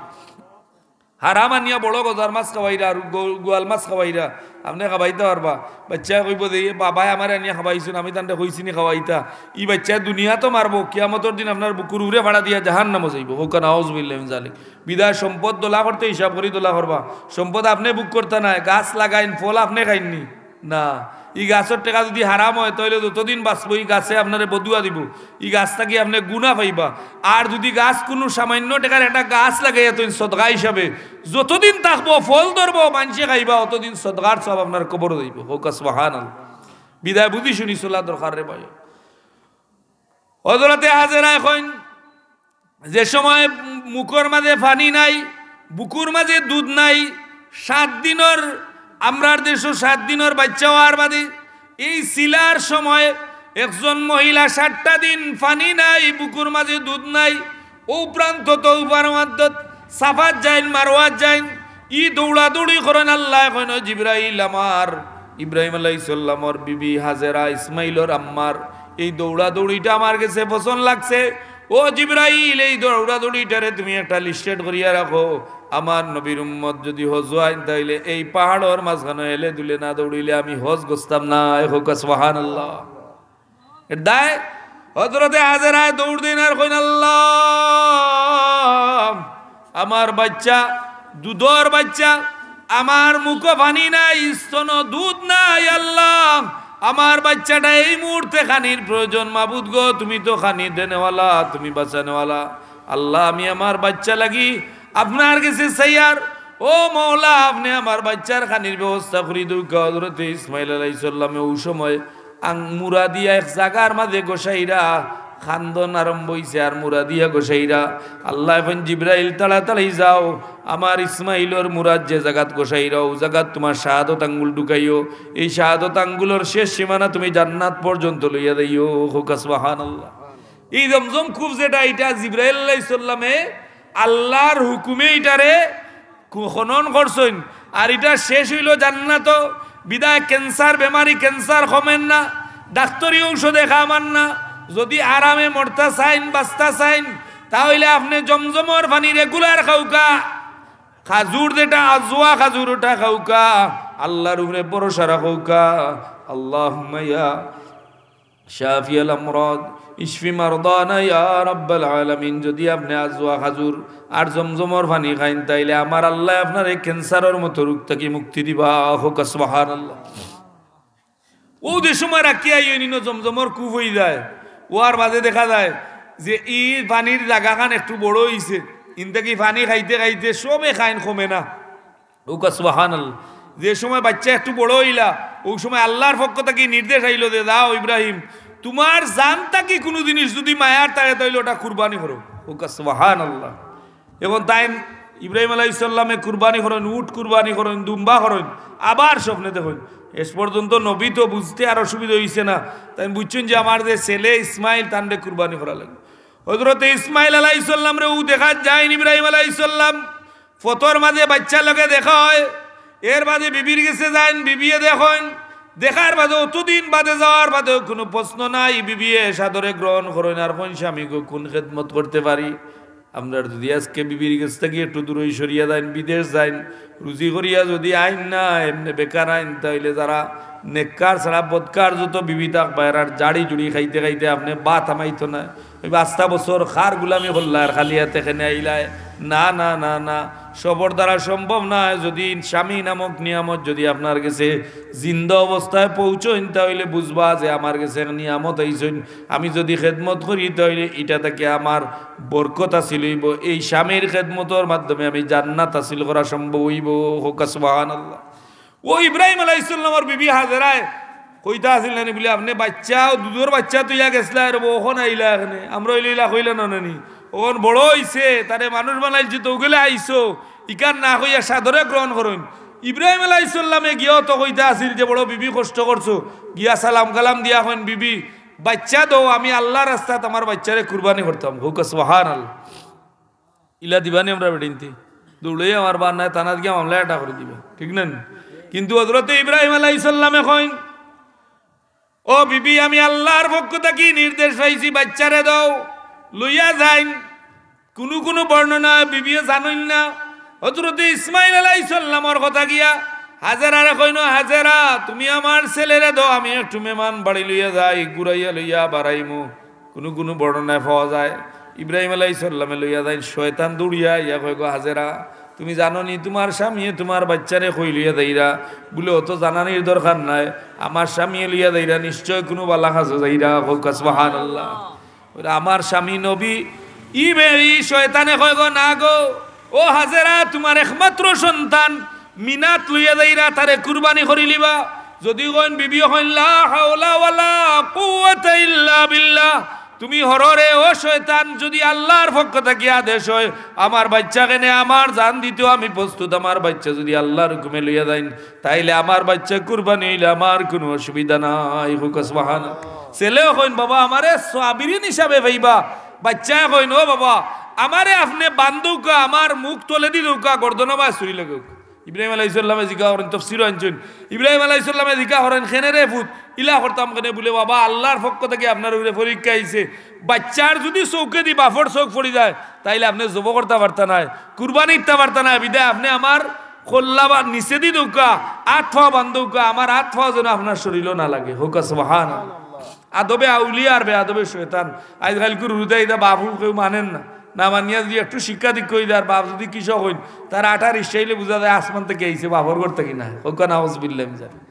হারাম আনিয়া বড় গজার মাছ খাওয়াইরা আর গো-, গোয়াল মাছ খাওয়াইরা, আপনে খাওয়াইতা পারবা? বাইচ্চায় কইবো যে, "এ বাবায় আমারে আনিয়া খাওয়াইছইন, আমি তানরে কইছি নি খাওয়াইতা।" ই বাইচ্চায় দুনিয়াত মারবো, কিয়ামতর দিন আপনার বুকুর উপরে ফাড়া দিয়া জাহান্নামো যাইবো। কউক্কা নাউজুবিল্লাহি মিন জালিক। বিদায় সম্পদ দলা করতে হিসাব করি দলা করবা। সম্পদ আপনে ভোগ করতা নায়, গাছ লাগাইন, ফল আপনে খাইননি? না। ই গাছর টেকা যুদি হারাম অয়, তাইলে যতদিন বাঁচবো, ই গাছে আপনারে বদুয়া দিবো, ই গাছ থাকি আপনে গুনা পাইবা। আর যুদি গাছ কুনু সামান্য টেকার একটা গাছ লাগাইয়া থইন সদকা হিসাবে, যতদিন থাকবো, ফল ধরবো, মানষে খাইবা, অতদিন সদকার সওয়াব আপনার কবরো যাইবো। কউক্কা সুবহানাল্লাহ। বিদায় বুঝি শুনি চলা দরকার রে ভাই। হযরতে হাজেরায় কইন, যে সময় মুখর মাঝে পানি নাই, বুকুর মাঝে দুধ নাই, সাত দিনর, আমরার দেশো সাত দিনর বাইচ্চা অওয়ার বাদে এই ছিলার সময় একজন মহিলা সাতটা দিন পানি নাই, বুকুর মাঝে দুধ নাই, অউ প্রান্ত তো অউ প্রান্ত, সাফাত যাইন, মারওয়াত যাইন, ই দৌড়াদৌড়ি করইন। আল্লায় কইন, "ও জিব্রাইল, আমার ইব্রাহিম আলাইহিস সালামর বিবি হাজেরা, ইসমাইলর আম্মার এই দৌড়াদৌড়িটা আমার গেছে পছন্দ লাগছে। ও জিব্রাইল, এই দৌড়াদৌড়িটারে তুমি একটা listed করিয়া রাখো। আমার নবীর উম্মত যুদি হজো আইন, তাইলে এই পাহাড়র মাঝখানো হেলে দুলে না দৌড়িলে আমি হজ গছতাম না।" এ কউক্কা সুবহানাল্লাহ। এর দায় হজরতে হাজেরায় দৌড় দেইন আর কইন, "আল্লাহ, আমার বাইচ্চা, দুধর বাইচ্চা, আমার মুখো পানি নাই, স্তনো দুধ নাই, আল্লাহ, আমার বাইচ্চাটা এই মুহূর্তে খানির প্রয়োজন, মাবুদ গো, তুমি তো খানি দেনেওয়ালা, তুমি বাঁচানেওয়ালা। আল্লাহ, আমি আমার বাইচ্চা লাগি আপনার গেছে চাইয়ার, ও মওলা, আপনে আমার বাইচ্চার খানির ব্যবস্থা করি দেউক্কা।" হজরতে ইসমাইল আলাইহিস সালামে অউ সময় আং-, মুরা দিয়া এক জাগার মাঝে গসাইরা কান্দন আরম্ভ অইছে, আর মুরা দিয়া গসাইরা। আল্লায় কইন, "জিব্রাইল, তাড়াতাড়ি যাও, আমার ইসমাইলর মুরাদ যে জাগাত গসাইরা, অউ জাগাত তুমার শাহাদত আঙ্গুল ঢুকাইও, এই শাহাদত আঙ্গুলর শেষ সীমানা তুমি জান্নাত পর্যন্ত লইয়া যাইও।" কউক্কা সুবহানাল্লাহ। এই জমজম কূপ যেটা, ইটা জিব্রাইল আলাইহিস সালামে আল্লার হুকুমে ইটারে খু-, খনন করছইন। আর ইটা শেষ অইলো জান্নাতো। বিদায় cancer বেমারি, cancer কমের না, ডাক্তরি ঔষধে কাম আর না। যুদি আরামে মরতা চাইন, বাঁচতা চাইন, তা অইলে আপনে জমজমর পানি regular খাউক্কা। খাজুর যেটা, আজওয়া খাজুর, ওটা খাউক্কা। আল্লার উপরে ভরসা রাখউক্কা। আল্লাহুম্মা ইয়া শাফিয়াল আমরাদ, ইশফি মারদানা ইয়া রাব্বাল আলামিন। যুদি আপনে আজওয়া খাজুর আর জমজমর পানি খাইন, তাইলে আমার আল্লায় আপনারে cancer-র মতো রোগ থাকি মুক্তি দিবা। কউক্কা সুবহানাল্লাহ। অউ যে সময় রাখিয়া আইন ইনো জমজমর কূপ অই যায়, অওয়ার বাদে দেখা যায় যে ই পানির জাগাখান একটু বড় অইছে, ইন থাকি পানি খাইতে খাইতে সবে খাইন, কমে না। কউক্কা সুবহানাল্লাহ। যে সময় বাইচ্চা একটু বড় অইলা, অউ সময় আল্লার পক্ষ থাকি নির্দেশ আইলো যে, "যাও ইব্রাহিম, তুমার জান থাকি কুনু জিনিস যুদি মায়ার থাকে, তাইলে ওটা কুরবানি করো।" কউক্কা সুবহানাল্লাহ। এখন তাইন ইব্রাহিম আলাইহিস সালামে কুরবানি করইন, উট কুরবানি করইন, দুম্বা করইন, আবার স্বপ্নে দেখইন। শেষ পর্যন্ত নবী তো বুঝতে আর অসুবিধা অইছে না, তাইন বুঝছইন যে আমার যে ছেলে ইসমাইল, তানরে কুরবানি করা লাগে। হজরতে ইসমাইল আলাইহিস সালামরে অউ দেখাত যাইন ইব্রাহিম আলাইহিস সালাম, পথর মাঝে বাইচ্চার লগে দেখা অয়, এর বাদে বিবির গেছে যাইন, বিবিয়ে দেখইন, দেখার বাদে অতদিন বাদে যাওয়ার বাদেও কুনু প্রশ্ন নাই, বিবিয়ে সাদরে গ্রহণ করইন আর কইন, "স্বামী গো, কুন খেদমত করতে পারি?" আমরার যুদি আজকে বিবির গেছ থাকি একটু দূরই সরিয়া যাইন, বিদেশ যাইন, রুজি করিয়া যুদি আইন না, এমনে বেকার আইন, তাইলে যারা নেককার ছাড়া বদকার যত বিবি থাকবা, এরার জাড়ি জুড়ি খাইতে খাইতে আপনে ভাত হামাইতো না। অউ আস্তা বছর কার গুলামি করলায় আর খালি আতে কেনে আইলায়? না, না, না, না, সবর দ্বারা সম্ভব নায়। যুদি স্বামী নামক নিয়ামত যুদি আপনার গেছে জিন্দা অবস্থায় পৌঁছইন, তা অইলে বুঝবা যে আমার গেছে এক নিয়ামত আইছইন। আমি যুদি খেদমত করি, তা অইলে ইটা থাকি আমার বরকত হাসিল অইবো। এই স্বামীর খেদমতর মাধ্যমে আমি জান্নাত হাসিল করা সম্ভব অইবো। কউক্কা সুবহানাল্লাহ। অউ ইব্রাহিম আলাইহিস সালামর বিবি হাজেরায় কইতা আছিল নানি বুলে, "আপনে বাইচ্চা, অউ দুধর বাইচ্চা থইয়া গেছলা, আর অখন আইলা এখানে, আমরা অইলে ইলা কইলা না নানি, অখন বড় অইছে, তারে মানুষ বানাইলছি, তো গেলে আইছো, ইখান না কইয়া সাদরে গ্রহণ করইন।" ইব্রাহিম আলাইহিস সালামে গিয়াও তো কইতা আছিল যে, "বড় বিবি কষ্ট করছো, গিয়া সালাম কালাম দিয়া কইন, 'বিবি, বাইচ্চা দেও, আমি আল্লার রাস্তাত আমার বাইচ্চারে কুরবানি করতাম।'" কউক্কা সুবহানাল্লাহ। ইলা দিবানি আমরার বেটিন্তে? দৌড়াইয়া মারবা, নায় থানাত গিয়া মামলা এটা করি দিবা, ঠিক না নি? কিন্তু হজরতে ইব্রাহিম আলাইহিস সালামে কইন, "ও বিবি, আমি আল্লার পক্ষ থাকি নির্দেশ পাইছি, বাইচ্চারে দেও, লইয়া যাইন।" কুনু কুনু বর্ণনায় বিবিয়ে জানইন না। হজরতে ইসমাইল আলাইহিস সালামর কথা গিয়া হাজেরারে কইন, "হাজেরা, তুমি আমার ছেলেরে দেও, আমি একটু মেহমান বাড়ি লইয়া যাই, ঘুরাইয়া লইয়া বাড়াইমু।" কুনু কুনু বর্ণনায় পাওয়া যায়, ইব্রাহিম আলাইহিস সালামে লইয়া যাইন, শয়তান দৌড়িয়া আইয়া কয়, "গো হাজেরা, তুমি জানো নি তুমার স্বামীয়ে তুমার বাইচ্চারে কই লইয়া যাইরা?" বুলে, "অত জানানির দরকার নাই, আমার স্বামীয়ে লইয়া যাইরা, নিশ্চয় কুনু বালা কাজো যাইরা।" কউক্কা সুবহানাল্লাহ। বুলে, "আমার স্বামী নবী।" ই বে-, ই শয়তানে কয়, "গো না গো, ও হাজেরা, তুমার একমাত্র সন্তান মিনাত লইয়া যাইরা, তারে কুরবানি করিলিবা।" যুদি কইন, বিবিয়ে কইন, "লা হাওলা ওয়ালা কুওয়াতা ইল্লা বিল্লাহ, তুমি হররে, ও শয়তান, যুদি আল্লার পক্ষ থাকি আদেশ অয়, আমার বাইচ্চা কেনে আমার জান দিতেও আমি প্রস্তুত। আমার বাইচ্চা যুদি আল্লার হুকুমে লইয়া যাইন, তাইলে আমার বাইচ্চা কুরবানি অইলে আমার কুনু অসুবিধা নাই। কউক্কা সুবহানাল্লাহ। ছেলেও কইন, "বাবা, আমারে সাবিরিন হিসাবে পাইবা।" বাইচ্চায় কইন, "ও বাবা, আমারে আপনে বান্ধউক্কা, আমার মুখ তলেদি দেউক্কা, গর্দনো বায় ছুরি লাগাউক্কা।" ইব্রাহিম আলাইহিস সালামে জিকা করইন, তফসিরো আনছইন। ইব্রাহিম আলাইহিস সালামে জিকা করইন, "কেনে রে পুত, ইলা করতাম কেনে?" বুলে, "বাবা, আল্লার পক্ষ থাকি আপনার উপরে পরীক্ষা আইছে। বাইচ্চার যুদি চউখেদি বাফর চউখ পড়ি যায়, তাইলে আপনে জবো করতা পারতা নায়, কুরবানি দিতা পারতা নায়। বিধায় আপনে আমার কল্লা বা নিচেদি দেউক্কা, আত পাও বান্ধউক্কা, আমার আত পাও যেন আপনার শরীলো না লাগে।" কউক্কা সুবহানাল্লাহ। আদবে আউলিয়া আর বেআদবে শয়তান। আইজকাইলকুর হুরুতাইন ইতা বাফও কেউ মানইন না। না মানিয়া যুদি একটু শিক্ষা দীক্ষা অই যায়, আর বাফ যুদি কৃষক অইন, তার আটা রিক্সাইলে বুঝা যায় আসমান থাকি আইছে, বাফর ঘর থাকি নায়। কউক্কা নাউজুবিল্লাহ মিন জালিক।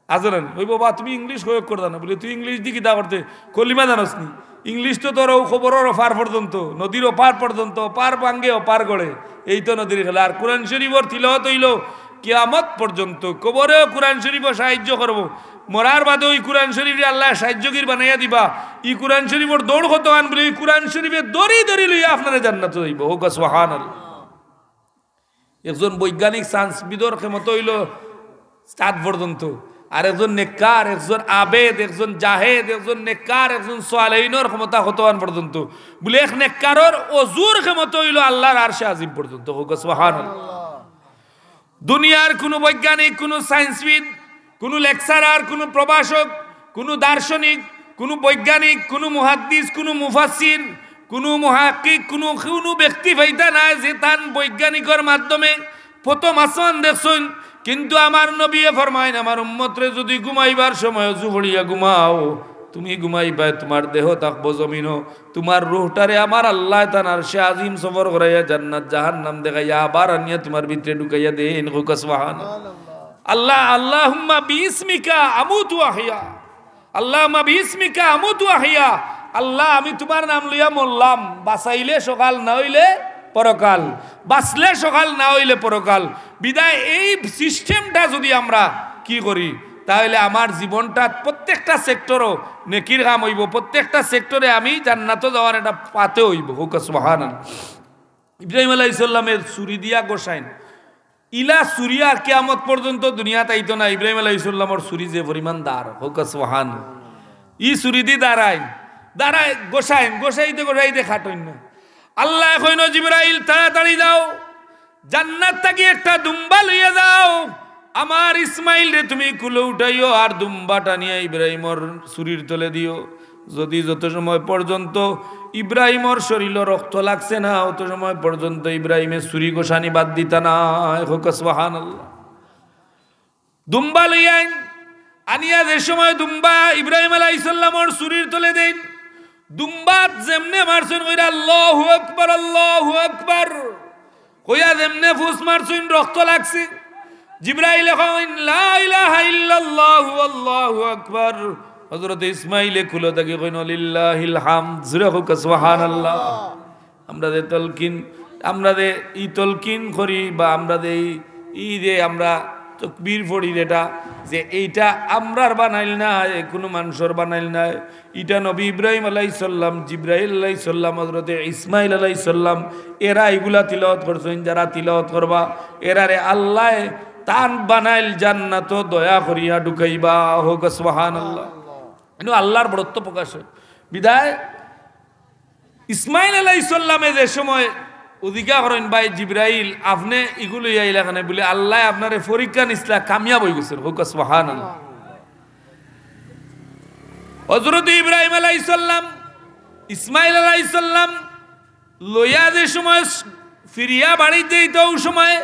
আজরান, "ওই বাবা, তুমি ইংলিশ কয়ক করতা না?" বুলে, "তুই ইংলিশ দি কিতা করতে? কলিমা জানস নি? ইংলিশ তো তোর অউ কবরর ওপার পর্যন্ত, নদীর ওপার পর্যন্ত, ওপার ভাঙ্গে, ওপার গড়ে, এই তো নদীর খেলা।" আর কুরআন শরীফর তিলাওয়াত অইলো কিয়ামত পর্যন্ত, কবরেও কুরআন শরীফ সাহায্য করবো, মরার বাদেও ই কুরআন শরীফরে আল্লায় সাহায্যকারী বানাইয়া দিবা। ই কুরআন শরীফর দৌড় কতখান বুলে, ই কুরআন শরীফে দৌড়ি দৌড়ি লইয়া আপনারে জান্নাতো যাইবো। কউক্কা সুবহানাল্লাহ। একজন বৈজ্ঞানিক সায়েন্সবিদর ক্ষমতা অইলো চাঁদ পর্যন্ত, আর একজন নেককার, একজন আবেদ, একজন জাহেদ, একজন নেককার, একজন সালেহিনর ক্ষমতা কতখান পর্যন্ত। বুলে, এক নেককারর অজুর ক্ষমতা অইলো আল্লার আরশে আজিম পর্যন্ত। কউক্কা সুবহানাল্লাহ। দুনিয়ার কুনু বৈজ্ঞানিক, কুনু সায়েন্সবিদ, কুনু লেকচারার, কুনু প্রভাষক, কুনু দার্শনিক, কুনু বৈজ্ঞানিক, কুনু মুহাদ্দিস, কুনু মুফাসসির, কুনু মুহাক্কিক, কুনু, কুনু ব্যক্তি পাইতা নায় যে তান বৈজ্ঞানিকর মাধ্যমে প্রথম আসমান দেখছইন। কিন্তু আমার নবীয়ে ফরমাইন, "আমার উম্মতরে যুদি ঘুমাইবার সময় অজু পড়িয়া ঘুমাও, তুমি ঘুমাইবায়, তুমার দেহ থাকবো জমিনো, তুমার রুহটারে আমার আল্লায় তান আরশে আজিম সফর করাইয়া জান্নাত জাহান্নাম দেখাইয়া আবার আনিয়া তুমার ভিতরে ঢুকাইয়া দেইন।" কউক্কা সুবহানাল্লাহ। আল্লাহ, "আল্লাহুম্মা বিইসমিকা আমুতু ওয়া আহইয়া।" আল্লাহুম্মা বিইসমিকা আমুতু ওয়া আহইয়া। আল্লাহ, আমি তুমার নাম লইয়া মরলাম, বাঁচাইলে সকাল, না অইলে পরকাল, বাঁচলে সকাল, না অইলে পরকাল। বিধায় এই সিস্টেমটা যুদি আমরা কি করি, তাইলে আমার জীবনটা প্রত্যেকটা সেক্টরো নেকির কাম অইবো, প্রত্যেকটা সেক্টরে আমি জান্নাতো যাওয়ার একটা পাথে অইবো। কউক্কা সুবহানাল্লাহ। ইব্রাহিম আলাইহিস সালামে ছুরি দিয়া গোসাইন, ইলা ছুরি আর কিয়ামত পর্যন্ত দুনিয়াত আইতো না। ইব্রাহিম আলাইহিস সালামর ছুরি যে পরিমাণ ধার, কউক্কা সুবহানাল্লাহ। ই ছুরি দি দারাইন, দারাই গোসাইন, গোসাইতে গোসাইতে কাটইন না। আল্লায় কইন, "জিব্রাইল, তাড়াতাড়ি যাও, জান্নাত থাকি একটা দুম্বা লইয়া যাও, আমার ইসমাইলরে তুমি কুলো উঠাইও, আর দুম্বাটা নিয়া ইব্রাহিমর ছুরির তলে দিও।" যুদি যত সময় পর্যন্ত ইব্রাহিমর শরীলো রক্ত লাগছে না, অত সময় পর্যন্ত ইব্রাহিমে ছুরি গোসানি বাদ দিতা নায়। কউক্কা সুবহানাল্লাহ। দুম্বা লইয়া আইন, আনিয়া যে সময় দুম্বা ইব্রাহিম আলাইহিস সালামর ছুরির তলে দেইন, দুম্বাত যেমনে মারছইন কইরা, "আল্লাহু আকবার, আল্লাহু আকবার" কইয়া যেমনে ফুস মারছইন, রক্ত লাগছে। জিব্রাইলে কইন, "লা ইলাহা ইল্লাল্লাহু, আল্লাহু আকবার।" হযরত ইসমাইলে কুলো থাকি কইন, "লিল্লাহিল হামদ।" জুরে কউক্কা সুবহানাল্লাহ। আমরা যে তলকিন, আমরা যে ই তলকিন করি বা আমরা যে ই, ই যে আমরা তকবীর পড়ি যেটা, যে এইটা আমরার বানাইল নায়, কুনু মানষর বানাইল নায়। ইটা নবী ইব্রাহিম আলাইহিস সালাম, জিব্রাইল আলাইহিস সালাম, হযরতে ইসমাইল আলাইহিস সালাম, এরা ইগুলা তিলাওয়াত করছইন, যারা তিলাওয়াত করবা, এরারে আল্লায় তান বানাইল জান্নাতো দয়া করিয়া ঢুকাইবা। কউক্কা সুবহানাল্লাহ। ইনো আল্লার বড়ত্ব প্রকাশ অয়। বিধায় ইসমাইল আলাইহিস সালামে যে সময় অউ জিকা করইন, "ভাই জিব্রাইল, আপনে ইগু লইয়া আইলা কেনে?" বুলে, "আল্লায় আপনারে পরীক্ষা নিছলা, কামিয়াব অইগেছইন।" কউক্কা সুবহানাল্লাহ। হযরত ইব্রাহিম আলাইহিস সালাম, ইসমাইল আলাইহিস সালাম লইয়া যে সময় ফিরিয়া বাড়িত যাইতা, অউ সময়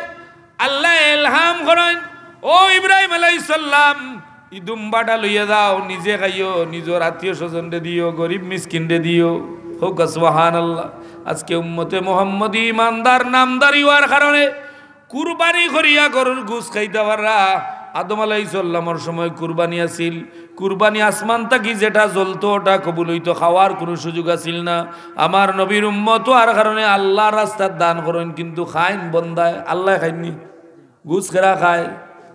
আল্লায় এলহাম করইন, "ও ইব্রাহিম আলাইহিস সালাম, ই দুম্বাটা লইয়া যাও, নিজে খাইও, নিজর আত্মীয় স্বজনরে দিও, গরিব মিসকিনরে দিও।" কউক্কা সুবহানাল্লাহ। আজকে উম্মতে মুহাম্মদী ইমানদার নামদারি অওয়ার কারণে কুরবানি করিয়া গরুর গোস্ত খাইতা পাররা। আদম আলাইহিস সালামর সময় কুরবানি আছিল। কুরবানি আসমান থাকি যেটা জ্বলতো, ওটা কবুল অইতো, খাওয়ার কুনু সুযোগ আছিল না। আমার নবীর উম্মত অওয়ার কারণে আল্লার রাস্তাত দান করইন, কিন্তু খাইন বন্দায়, আল্লায় খাইননি। গোস্ত কেরা খায়,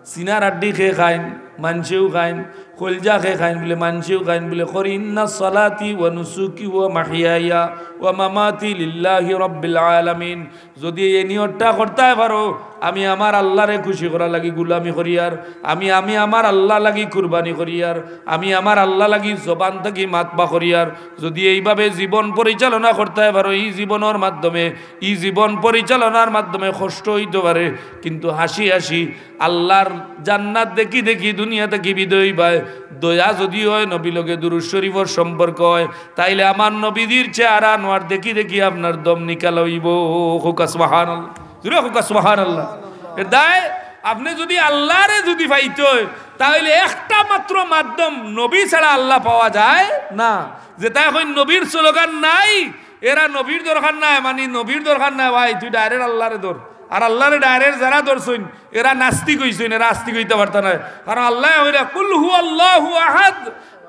সিনার আড্ডি কে খাইন, মানষেও খাইন, কইলজা খে খাইন বুলে, মানষেও খাইন বুলে, করি, "ইন্না সলাতি ওয়া নুসুকি ওয়া মাহিয়ায়া ওয়া মামাতি লিল্লাহি রাব্বিল আলামিন।" যদি এই নিয়তটা করতায় পারো, আমি আমার আল্লারে খুশি করার লাগি গুলামি করিয়ার, আমি, আমি আমার আল্লার লাগি কুরবানি করিয়ার, আমি আমার আল্লার লাগি জবান থাকি মাতবা করিয়ার, যদি এইভাবে জীবন পরিচালনা করতায় পারো, ই জীবনর মাধ্যমে, ই জীবন পরিচালনার মাধ্যমে কষ্ট অইতো পারে, কিন্তু হাসি হাসি আল্লার জান্নাত দেখি দেখি দুনিয়া থাকি বিদায় অইবায়। দয়া যদি অয়, নবী লগে দুরূদ শরীফর সম্পর্ক অয়, তাইলে আমার নবীজির চেহারা আনোয়ার দেখি দেখি আপনার দম নিকাল অইবো। কউক্কা সুবহানাল্লাহ। জুরে কউক্কা সুবহানাল্লাহ। এর দায় আপনে যদি আল্লারে যদি পাইতে অয়, তাইলে একটা মাত্র মাধ্যম, নবী ছাড়া আল্লা পাওয়া যায় না। যেতায় কইন নবীর স্লোগান নাই, এরা নবীর দরকার নাই, মানি নবীর দরকার নাই, ভাই, তুই direct আল্লারে ধর। আর আল্লারে direct যারা ধরছইন, এরা নাস্তিক অইছইন, এরা আস্তিক অইতা পারতা নায়। কারণ আল্লায় কইরা, "কুল হু আল্লাহু আহাদ।"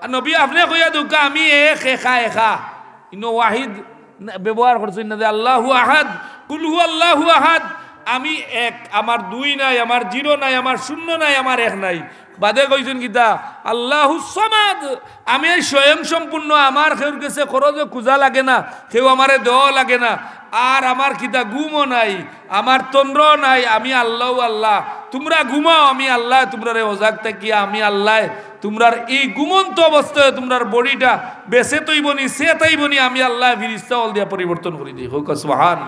আর নবী আপনে কইয়া দেউক্কা, "আমি এক, একা, একা।" ইনো ওয়াহিদ না, ব্যবহার করছইন না যে আল্লাহু আহাদ, কুল হু আল্লাহু আহাদ, আমি এক, আমার দুই নাই, আমার zero নাই, আমার শূন্য নাই, আমার এক নাই। বাদে কইছইন কিতা? আল্লাহু সামাদ, আমি এই স্বয়ং সম্পূর্ণ, আমার কেউর গেছে খরচও খুজা লাগে না, কেউ আমারে দেওয়া লাগে না। আর আমার কিতা ঘুমও নাই, আমার তন্দ্রাও নাই, আমি আল্লাহু আল্লাহ। তুমরা ঘুমাও, আমি আল্লায় তুমরারে হজাগ থাকিয়া, আমি আল্লায় তুমরার এই ঘুমন্ত অবস্থায় তুমরার bodyটা বেঁচে তইবনি, সে তাইবনি, আমি আল্লায় ফিরিস্তা অকল দিয়া পরিবর্তন করি দেই। কউক্কা সুবহান।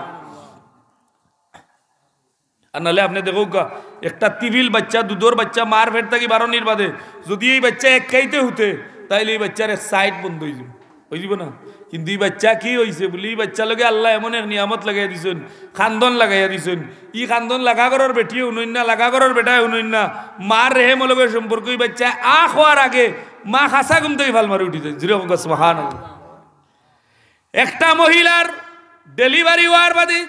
আর নালে আপনে দেখউক্কা, একটা তিফিল বাইচ্চা, দুধর বাইচ্চা, মার পেট থাকি বারনির বাদে যদি এই বাইচ্চা এক কাইতে হুতে, তাইলে এই বাইচ্চার এক side বন্ধ অইযিবো, অইযিবো না? কিন্তু এই বাইচ্চা কি অইছে বুলে, এই বাইচ্চার লগে আল্লায় এমন এক নিয়ামত লাগাইয়া দিছইন, কান্দন লাগাইয়া দিছইন। ই কান্দন লাগা ঘরর বেটিয়ে হুনইন না, লাগা ঘরর বেটায় হুনইন না। মার রেহেমর লগে সম্পর্ক, এই বাইচ্চায় আ কওয়ার আগে মা খাসা ঘুম থাকি ফাল মারি উঠি যায়। জুরে কউক্কা সুবহানাল্লাহ। একটা মহিলার delivery অওয়ার বাদে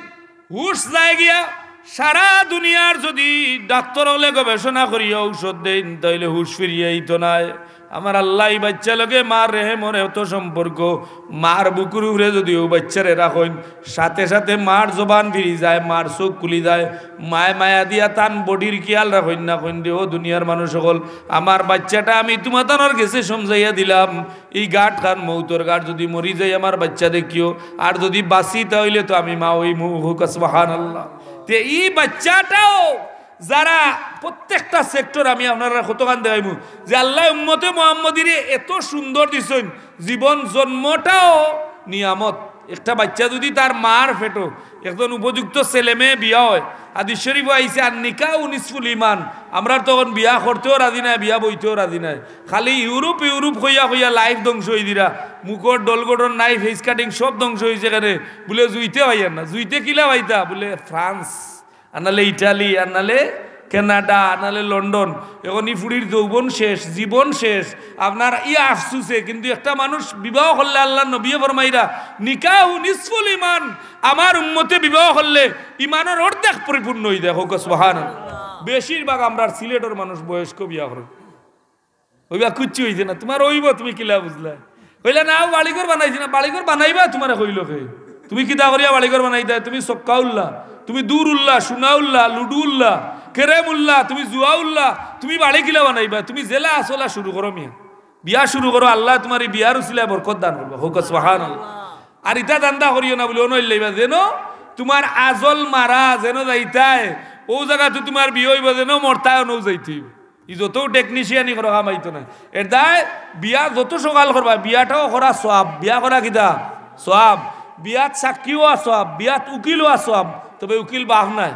হুশ যায় গিয়া, সারা দুনিয়ার যদি ডাক্তর অকলে গবেষণা করিয়া ঔষধ দেইন, তাইলে হুশ ফিরিয়া আইতো নায়। আমার আল্লায় এই বাইচ্চার লগে মার রেহেমর এত সম্পর্ক, মার বুকুর উপরে যদি অউ বাইচ্চারে রাখইন, সাথে সাথে মার জবান ফিরি যায়, মার চউখ খুলি যায়, মায় মায়া দিয়া তান bodyর খিয়াল রাখইন না কইন দে, ও দুনিয়ার মানুষ অকল, আমার বাইচ্চাটা আমি তুমাতানর গেছে সমঝাইয়া দিলাম, ই ঘাটখান মউতর ঘাট, যদি মরি যাই আমার বাইচ্চা দেখিও, আর যদি বাঁচি তাইলে তো আমি মা অইমু। কউক্কা সুবহানাল্লাহ। তে ই বাইচ্চাটাও যারা প্রত্যেকটা sector আমি আপনারারে কতখান দেখাইমু যে আল্লায় উম্মতে মুহাম্মদীরে এত সুন্দর দিছইন, জীবন জন্মটাও নিয়ামত। একটা বাইচ্চা যদি তার মার পেটো একজন উপযুক্ত ছেলে মেয়ে বিয়া অয়, হাদিস শরীফো আইছে, "আন নিকাহু নিসফুল ঈমান।" আমরার তখন বিয়া করতেও রাজি নায়, বিয়া বইতেও রাজি নায়। খালি ইউরোপ, ইউরোপ কইয়া কইয়া life ধ্বংস অই দিরা। মুখর ডলগঠন নাই, face cutting সব ধ্বংস অইছে কেনে? বুলে জুইতে পাইয়ার না। জুইতে কিলা পাইতা? বুলে ফ্রান্স, আর নালে ইটালি, আর নালে কানাডা, আর নালে লন্ডন। এখন ই ফুড়ির যৌবন শেষ, জীবন শেষ। আপনার ই আফসুসে, কিন্তু একটা মানুষ বিবাহ করলে আল্লার নবীয়ে ফরমাইরা, "নিকাহু নিসফুল ঈমান।" আমার উম্মতে বিবাহ করলে ইমানর অর্ধেক পরিপূর্ণ অই যায়। কউক্কা সুবহানাল্লাহ। বেশিরভাগ আমরার সিলেটর মানুষ বয়স্ক বিয়া করে। অইবা কুচ্ছু অইছে না, তুমার অইবো, তুমি কিলা বুঝলা? কইলা না, অউ বাড়িঘর বানাইছি না, বাড়িঘর বানাইবা তুমারে কইলো কে? তুমি কিতা করিয়া বাড়িঘর বানাইতায়? তুমি ছক্কা উল্লা, তুমি দৌড় উল্লা, সোনা উল্লা, লুডু উল্লা, ক্যারেম উল্লা, তুমি জুয়া উল্লা, তুমি বাড়ি কিলা বানাইবা? তুমি যেলা আছো অলা শুরু করো মিয়া, বিয়া শুরু করো, আল্লায় তুমার ই বিয়ার উছিলায় বরকত দান করবা। কউক্কা সুবহানাল্লাহ। আর ইতা ধান্দা করিও না বুলে অনো ইল্লাইবা, যেন তুমার আজল মারা যেন যাইতায়, অউ জাগাত তুমার বিয়া অইবো, যেন মরতায় অনো যাইতে অইবো। ই যত টেকনিশিয়ানি করো, কাম আইতো নায়। এর দায় বিয়া যত সকাল করবা, বিয়াটাও করা সওয়াব। বিয়া করা কিতা? সওয়াব। বিয়াত সাক্ষী অওয়া সওয়াব, বিয়াত উকিল অওয়া সওয়াব। তবে উকিল বাফ নায়।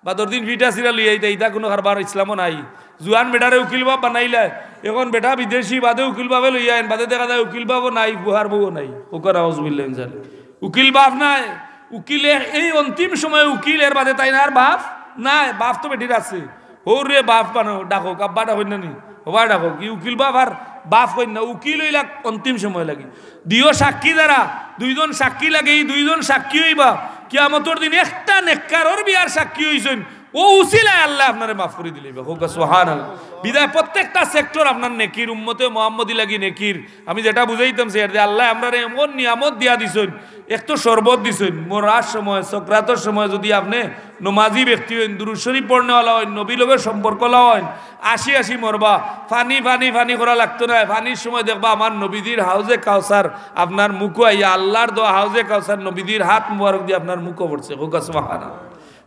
বাদর দিন ফিটা ছিড়া লইয়া আইতা, ইতা কুনু কারবার ইসলামো নাই। জুয়ান বেটারে উকিল বাফ বানাইলায়, এখন বেটা বিদেশি, বাদে উকিল বাফে লইয়া আইন, বাদে দেখা যায় উকিল বাফও নাই, বুয়ার বউও নাই। কউক্কা নাউজুবিল্লাহ মিন জালিক। উকিল বাফ নায়, উকিলে এই অন্তিম সময়ে উকিল, এর বাদে তাইন আর বাফ নায়, বাফ তো বেটির আছে। হউরে বাফ বানো, ডাকউক, আব্বা ডাকইন না নি? হবা ডাকউক। ই উকিল বাফ আর বাফ কইন না, উকিল অইলা অন্তিম সময় লাগি। দুইও সাক্ষী যারা, দুইজন সাক্ষী লাগে, ই দুইজন সাক্ষী অইবা। কিয়ামতর দিন একটা নেককারর বিয়ার সাক্ষী অইছইন, অউ উসিলায় আল্লায় আপনারে মাফ করি দিলাইবা। কউক্কা সুবহানাল্লাহ। বিদায় প্রত্যেকটা সেক্টর আপনার নেকির, উম্মতে মোহাম্মদী লাগি নেকির। আমি যেটা বুঝাইতাম চাইয়ার যে আল্লায় আমরারে এমন নিয়ামত দিয়া দিছইন, এক তো শরবত দিছইন, মরার সময়, সকরাতর সময় যুদি আপনে নমাজি ব্যক্তি অইন, দুরূদ শরীফ পড়নেওয়ালা অইন, নবীর লগে সম্পর্কআলা অইন, আসি আসি মরবা, পানি, পানি, পানি করা লাগতো নায়। পানির সময় দেখবা আমার নবীজির হাউজে কাউসার আপনার মুখো আইয়া, আল্লার দেওয়া হাউজে কাউসার নবীজির হাত মুবারক দি আপনার মুখো পড়ছে। কউক্কা সুবহানাল্লাহ।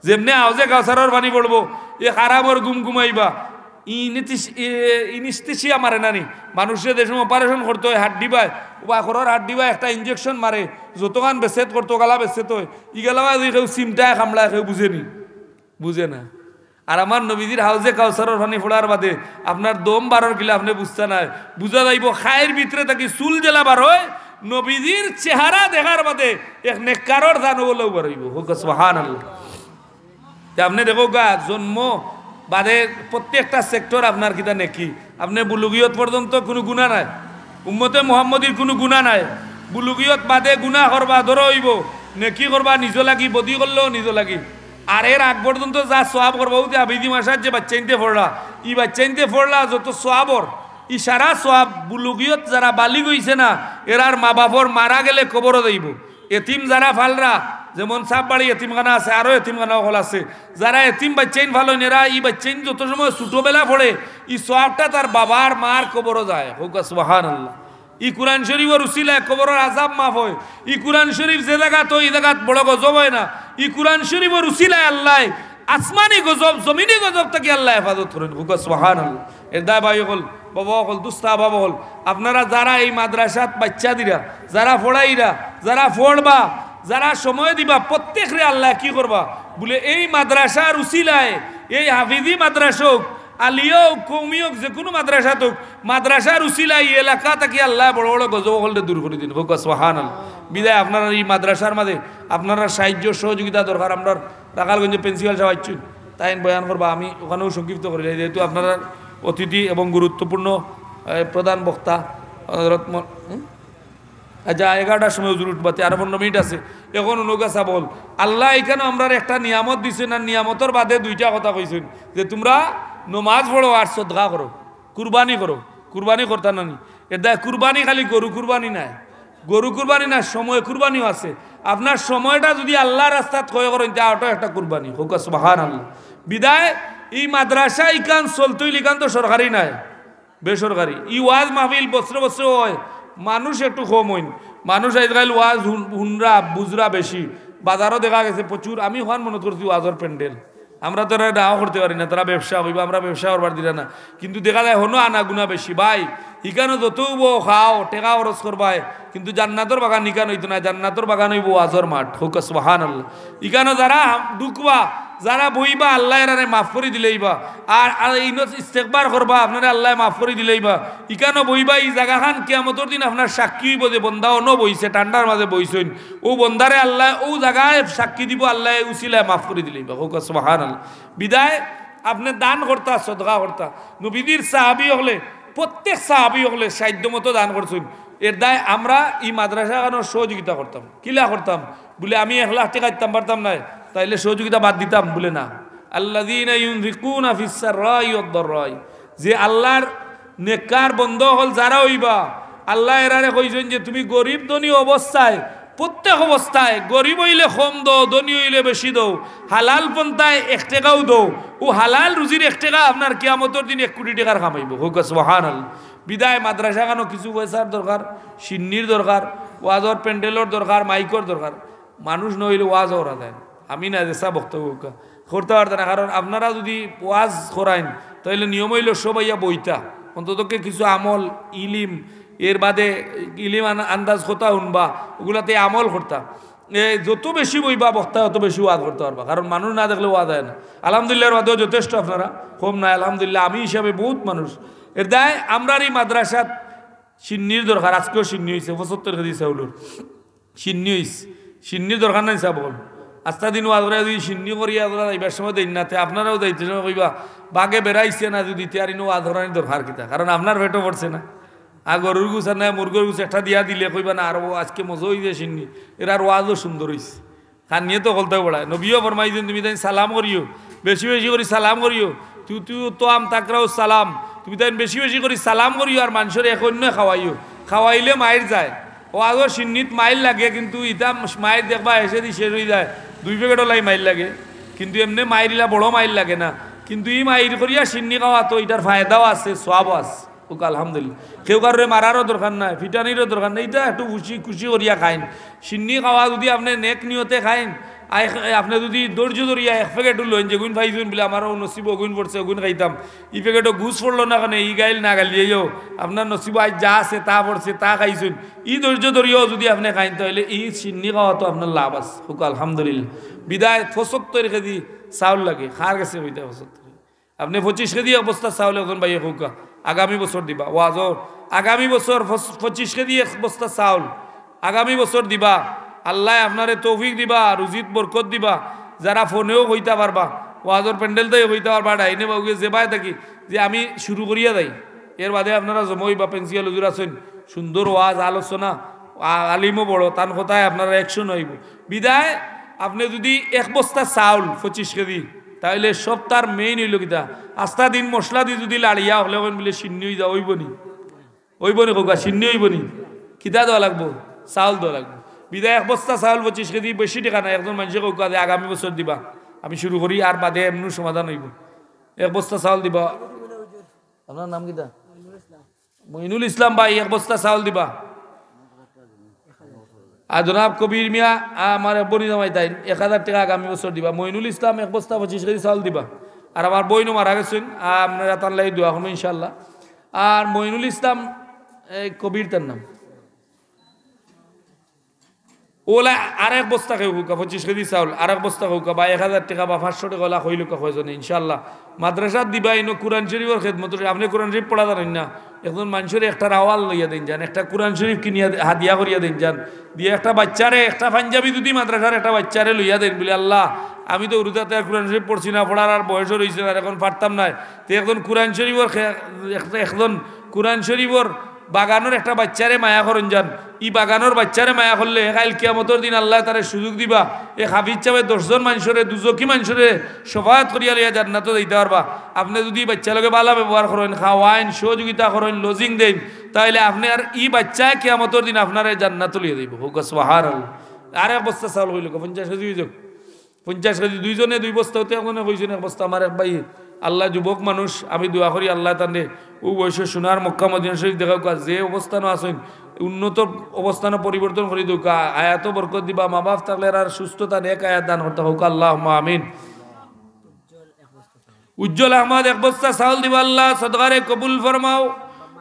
যেমনে হাউজে কাউসারর পানি পড়বো, এক আরামর ঘুম ঘুমাইবা। ইনিতিস-, এ-, ইনিস্থেশিয়া মারে না নি? মানুষরে যে সময় অপারেশন করতে অয়, হাড্ডি বায়, উবা খরর হাড্ডি বায় একটা ইনজেকশন মারে, যতখান বেছেত করতো, গালা বেছেত অয়, ইগালা বায় যুদি কেউ চিমটায় কামড়ায়, কেউ বুঝে নি? বুঝে না। আর আমার নবীজির হাউজে কাউসারর পানি পড়ার বাদে আপনার দম বারর কিলা আপনে বুঝতা নায়, বুঝা যাইবো খাইর ভিতরে থাকি চুল যেলা বারয়, নবীজির চেহারা দেখার বাদে এক নেককারর জানও অলাউ বারইবো। কউক্কা সুবহানাল্লাহ। তে আপনে দেখউক্কা, জন্ম বাদে প্রত্যেকটা সেক্টর আপনার কিতা নেকি। আপনে বুলুগিয়ত পর্যন্ত কুনু গুনা নাই, উম্মতে মুহাম্মদীর কুনু গুনা নাই। বুলুগিয়ত বাদে গুনা করবা, ধরা অইবো, নেকি করবা নিজর লাগি, বদি করলেও নিজর লাগি। আর এর আগ পর্যন্ত যা সওয়াব করবা, অউ যে আবিদি মাসার যে বাইচ্চাইন্তে পড়লা, ই বাইচ্চাইন্তে পড়লা যত সওয়াবর, ই সারা সওয়াব বুলুগিয়ত যারা বালিগ অইছে না, এরার মা বাপর মারা গেলে কবরো যাইবো। এতিম যারা ফালরা, যেমন সাববাড়ি এতিমখানা আছে, আরো এতিমখানা অকল আছে, যারা এতিম বাইচ্চাইন ফালইন, এরা ই বাইচ্চাইন যত সময় ছোটবেলা পড়ে, ই সওয়াবটা তার বাবার মার কবরো যায়। কউক্কা সুবহানাল্লাহ। ই কুরআন শরীফর উসিলায় কবরর আযাব মাফ অয়। ই কুরআন শরীফ যে জাগাত অয়, ই জাগাত বড় গজব অয় না। ই কুরআন শরীফর উসিলায় আল্লায় আসমানি গজব, জমিনি গজব থাকি আল্লায় হেফাজত করইন। কউক্কা সুবহানাল্লাহ। এর দায় ভাই অকল, বাবা অকল, দুস্ত আহবাব অকল, আপনারা যারা এই মাদ্রাসাত বাইচ্চা দিরা, যারা পড়াইরা, যারা পড়বা, যারা সময় দিবা, প্রত্যেকরে আল্লায় কি করবা? বুলে এই মাদ্রাসার উসিলায়, এই হাফিজি মাদ্রাসা অউক, আলিয়া অউক, কওমি অউক, যেকুনু মাদ্রাসাত অউক, মাদ্রাসার উসিলায় ই এলাকা থাকি আল্লায় বড় বড় গজব অকলরে দূর করি দিন। কউক্কা সুবহানাল্লাহ। বিদায় আপনারার ই মাদ্রাসার মাঝে আপনারার সাহায্য সহযোগিতা দরকার। আমরার রাখালগঞ্জে প্রিন্সিপাল সাব আইছইন, তাইন বয়ান করবা, আমি অখানেউ সংক্ষিপ্ত করিলাই, যেহেতু আপনারার অতিথি এবং গুরুত্বপূর্ণ, এ, প্রধান বক্তা হযরত ম-, হুম? আচ্ছা, এগারোটার সময় হুজুর উঠবা, তেরো পনেরো মিনিট আছে। এখন উনকা সাব অকল, আল্লায় ইখানো আমরারে একটা নিয়ামত দিছইন, আর নিয়ামতর বাদে দুইটা কথা কইছইন যে তুমরা নমাজ পড়ো আর সদকা করো, কুরবানি করো। কুরবানি করতা না নি? এর দায় কুরবানি খালি গরু কুরবানি নায়, গরু কুরবানি নায়, সময় কুরবানিও আছে। আপনার সময়টা যুদি আল্লার রাস্তাত খয় করইন, তে অটাও একটা কুরবানি। কউক্কা সুবহানাল্লাহ। বিদায় ই মাদ্রাসা ইখান চলতইল, ইখান তো সরকারি নায়, বেসরকারি। ই ওয়াজ মাহফিল বছরে বছরে অয়, মানুষ একটু কম অইন। মানুষ আইজকাইল ওয়াজ হুন-, হুনরা, বুঝরা বেশি। বাজারো দেখা গেছে প্রচুর। আমি অখান মনো করছি ওয়াজর প্যান্ডেল। আমরা তো এরারে নাও করতে পারি না, তারা ব্যবসা কইবা, আমরা ব্যবসা করবার দিরা না। কিন্তু দেখা যায় হনো আনাগুনা বেশি। ভাই, ইখানো যত অইবো খাও, টেকা খরচ করবায়, কিন্তু জান্নাতর বাগান ইখান অইতো নায়, জান্নাতর বাগান অইবো ওয়াজর মাঠ। কউক্কা সুবহানাল্লাহ। ইখানো যারা ঢুকবা, যারা বইবা, আল্লায় এরারে মাফ করি দিলাইবা। আর, আর ইনো ইস্তেগফার করবা, আপনারে আল্লায় মাফ করি দিলাইবা। ইখানো বইবা, ই জাগাখান কিয়ামতর দিন আপনার সাক্ষী অইবো যে বন্দা অনো বইছে, ঠান্ডার মাঝে বইছইন। অউ বন্দারে আল্লায় অউ জাগায় সাক্ষী দিবো, আল্লায় উসিলায় মাফ করি দিলাইবা। কউক্কা সুবহানাল্লাহ। বিদায় আপনে দান করতা, সদকা করতা। নবীজির সাহাবী অকলে, প্রত্যেক সাহাবী অকলে সাধ্য মতো দান করছইন। এর দায় আমরা ই মাদ্রাসাখানর সহযোগিতা করতাম। কিলা করতাম? বুলে, "আমি এক লাখ টেকা দিতাম পারতাম নায়, তাইলে সহযোগিতা বাদ দিতাম?" বুলে, "না।" আল্লাযীনা ইউনফিকুনা ফিস সাররাই ওয়াদ দাররাই। যে আল্লার নেককার বন্দা অকল যারা অইবা, আল্লায় এরারে কইছইন যে, "তুমি গরিব ধনী অবস্থায়, প্রত্যেক অবস্থায়, গরিব অইলে কম দেও, ধনী অইলে বেশি দেও, হালাল পন্থায় এক টেকাও দেও, অউ হালাল রুজির এক টেকা আপনার কিয়ামতর দিন এক কোটি টেকার কামাইবো।" কউক্কা সুবহানাল্লাহ। বিদায় মাদ্রাসাখানো কিছু পয়সার দরকার, শিন্নির দরকার, ওয়াজর প্যান্ডেলর দরকার, মাইকর দরকার। মানুষ না অইলে ওয়াজ করা যায় না। আমি না যে সাব বক্তব্য করতে পারতাম না, কারণ আপনারা যুদি ওয়াজ করাইন, তাইলে নিয়ম অইলো সব আইয়া বইতা, অন্ততপক্ষে কিছু আমল, ইলিম, এর বাদে ইলিম আন-, আন্দাজ কথা হুনবা, অগুলাতে আমল করতা। এ, যত বেশি বইবা বক্তা, অত বেশি ওয়াজ করতা পারবা, কারণ মানুষ না দেখলে ওয়াজ অয় না। আলহামদুলিল্লাহর বাদেও যথেষ্ট আপনারা, কম নায়, আলহামদুলিল্লাহ, আমি হিসাবে বউত মানুষ। এর দায় আমরার ই মাদ্রাসাত শিন্নির দরকার, আজকেও শিন্নি অইছে, পঁচাত্তর কেজি চাউলর। শিন্নি অইছে, শিন্নির দরকার নাই সাব অকল। আস্তা দিন ওয়াজ করাইয়া যুদি শিন্নি করিয়া যাইবার সময় দেইন না, তে আপনারাও যাইতে সময় কইবা, "বাঘে বেড়াইছে না যুদি, তে আর ইনো ওয়াজ করানির দরকার কিতা?" কারণ আপনার পেটো পড়ছে না। আর গরুর গুস আর না, মুরগর গুস একটা দিয়া দিলে কইবা, "না, আর অউ আজকে মজা অইছে শিন্নি, এরার ওয়াজও সুন্দর অইছে।" খান নিয়ত অকলতাউ বাড়ায়। নবীও ফরমাইছইন, "তুমি তাইন সালাম করিও, বেশি বেশি করি সালাম করিও।" "তুতিউ তাআম তাকরাহুস সালাম।" তুমি তাইন বেশি বেশি করি সালাম করিও আর মানষরে এক অইন্যে খাওয়াইও। খাওয়াইলে মাইর যায়। অউ আগর শিন্নিত মাইর লাগে, কিন্তু ইতা মাইর দেখবা হেষেদি শেষ অইযায়। দুই প্যাকেটর লাগি মাইর লাগে, কিন্তু এমনে মাইর ইলা বড় মাইর লাগে না। কিন্তু ই মাইর করিয়া শিন্নি খাওয়াত ইটার ফায়দাও আছে, সওয়াবও আছে। কউক্কা আলহামদুলিল্লাহ। কেউ কারোরে মারারও দরকার নাই, ফিটানিরও দরকার নাই, ইতা একটু খুশি, খুশি করিয়া খাইন। শিন্নি খাওয়া যুদি আপনে নেক নিয়তে খাইন, আই-, আপনে যুদি ধৈর্য ধরিয়া এক প্যাকেটও লইন, যেগুইন পাইছইন বুলে, "আমারও নসিবো অগুইন পড়ছে, অগুইন খাইতাম, ই প্যাকেটো গুস পড়লো না কেনে, ই গাইল না গাইলিয়াইও, আপনার নসিবো আইজ যা আছে, তা পড়ছে, তা খাইছইন", ই ধৈর্য ধরিয়াও যুদি আপনে খাইন, তাইলে ই শিন্নি খাওয়াত আপনার লাভ আছে। কউক্কা আলহামদুলিল্লাহ। বিদায় পঁচাত্তর কেজি চাউল লাগে, কার গেছে কইতা পঁচাত্তর? আপনে পঁচিশ কেজি এক বস্তা চাউল একজন ভাইয়ে কউক্কা, আগামী বছর দিবা। ওয়াজর আগামী বছর পঁচ-, পঁচিশ কেজি এক বস্তা চাউল আগামী বছর দিবা। আল্লায় আপনারে তৌফিক দিবা, রুজিত বরকত দিবা। যারা ফোনেও কইতা পারবা, ওয়াজর প্যান্ডেলতাইও কইতা পারবা, ডাইনে বাউয়ে যেবায় থাকি যে আমি শুরু করিয়া যাই, এর বাদে আপনারা জমা অইবা, প্রিন্সিপাল হুজুর আছইন, সুন্দর ওয়াজ আলোচনা, আ-, আলিমও বড়, তান কথায় আপনারা action অইবো। বিদায় আপনে যুদি এক বস্তা চাউল পঁচিশ কেজি, তাইলে সপ্তার main অইলো কিতা? আস্তা দিন মশলা দি যুদি লাড়িয়া হকলে কইন বুলে শিন্নি অইযা, অইবো নি? অইবো নি কউক্কা, শিন্নি অইবো নি? কিতা দেওয়া লাগবো? চাউল দেওয়া লাগবো। বিদায় এক বস্তা চাউল পঁচিশ কেজি, বেশি টেকা না, একজন মানষে কউক্কা যে আগামী বছর দিবা, আমি শুরু করি, আর বাদে এমনেউ সমাধান অইবো। এক বস্তা চাউল দিবা। আপনার নাম কিতা? মইনুল ইসলাম ভাই, এক বস্তা চাউল দিবা। আর জনাব কবির মিয়া, আমার এক বইন জামাই তাইন, এক হাজার টেকা আগামী বছর দিবা। মইনুল ইসলাম এক বস্তা পঁচিশ কেজি চাউল দিবা। আর আমার বইনও মারা গেছইন, আপনারা তান লাগি দোয়া করইন ইনশাআল্লাহ। আর মইনুল ইসলাম, এই কবির তার নাম, অউলা আরেক বস্তা কেউ কউক্কা, পঁচিশ কেজি চাউল, আরেক বস্তা কউক্কা, বা এক হাজার টেকা বা পাঁচশো টেকা অউলা কইলউক্কা কয়জনে, ইনশাআল্লাহ। মাদ্রাসাত দিবা, ইনো কুরআন শরীফর খেদমত, আপনে কুরআন শরীফ পড়া জানইন না, একজন মানষরে একটা রাওয়াল লইয়া দেইন যান, একটা কুরআন শরীফ কিনিয়া দে-, হাদিয়া করিয়া দেইন যান, দিয়া একটা বাইচ্চারে, একটা পাঞ্জাবি যুদি মাদ্রাসার একটা বাইচ্চারে লইয়া দেইন, বুলে, "আল্লাহ, আমি তো হুরুতাতে আর কুরআন শরীফ পড়ছি না, পড়ার আর বয়সও রইছে না, আর এখন পারতাম নায়।" তে একজন কুরআন শরীফর খে-, এক-, একজন কুরআন শরীফর বাগানর একটা বাইচ্চারে মায়া করইন যান। ই বাগানর বাইচ্চারে মায়া করলে কাইল কিয়ামতর দিন আল্লায় তারে সুযোগ দিবা। এক হাফিজ সাবে দশজন মানষরে, দুজখি মানষরে শফাআত করিয়া লইয়া জান্নাতো যাইতা পারবা। আপনে যুদি ই বাইচ্চার লগে ভালা ব্যবহার করইন, খাওয়াইন, সহযোগিতা করইন, lodging দেইন, তাইলে আপনে আর ই বাইচ্চায় কিয়ামতর দিন আপনারে জান্নাতো লইয়া যাইবো। কউক্কা সুবহানাল্লাহ। আরেক বস্তা চাউল কইলউক্কা, পঞ্চাশ কেজি অইযিবো। পঞ্চাশ কেজি, দুইজনে দুই বস্তা অইতো, একজনে কইছইন এক বস্তা। আমার এক ভাই, আল্লাহ যুবক মানুষ, আমি দোয়া করি আল্লায় তানরে অউ বয়সো সোনার মক্কা মদিনা শরীফ দেখাউক্কা, যে অবস্থানো আছইন, উন্নত অবস্থানো পরিবর্তন করি দেউক্কা, হায়াতো বরকত দিবা, মা বাপ থাকলে এরার সুস্থতা নেক হায়াত দান করতা, কউক্কা আল্লাহুম্মা আমিন। উজ্জ্বল আহমদ এক বস্তা চাউল দিবা, আল্লাহ সদকারে কবুল ফরমাও।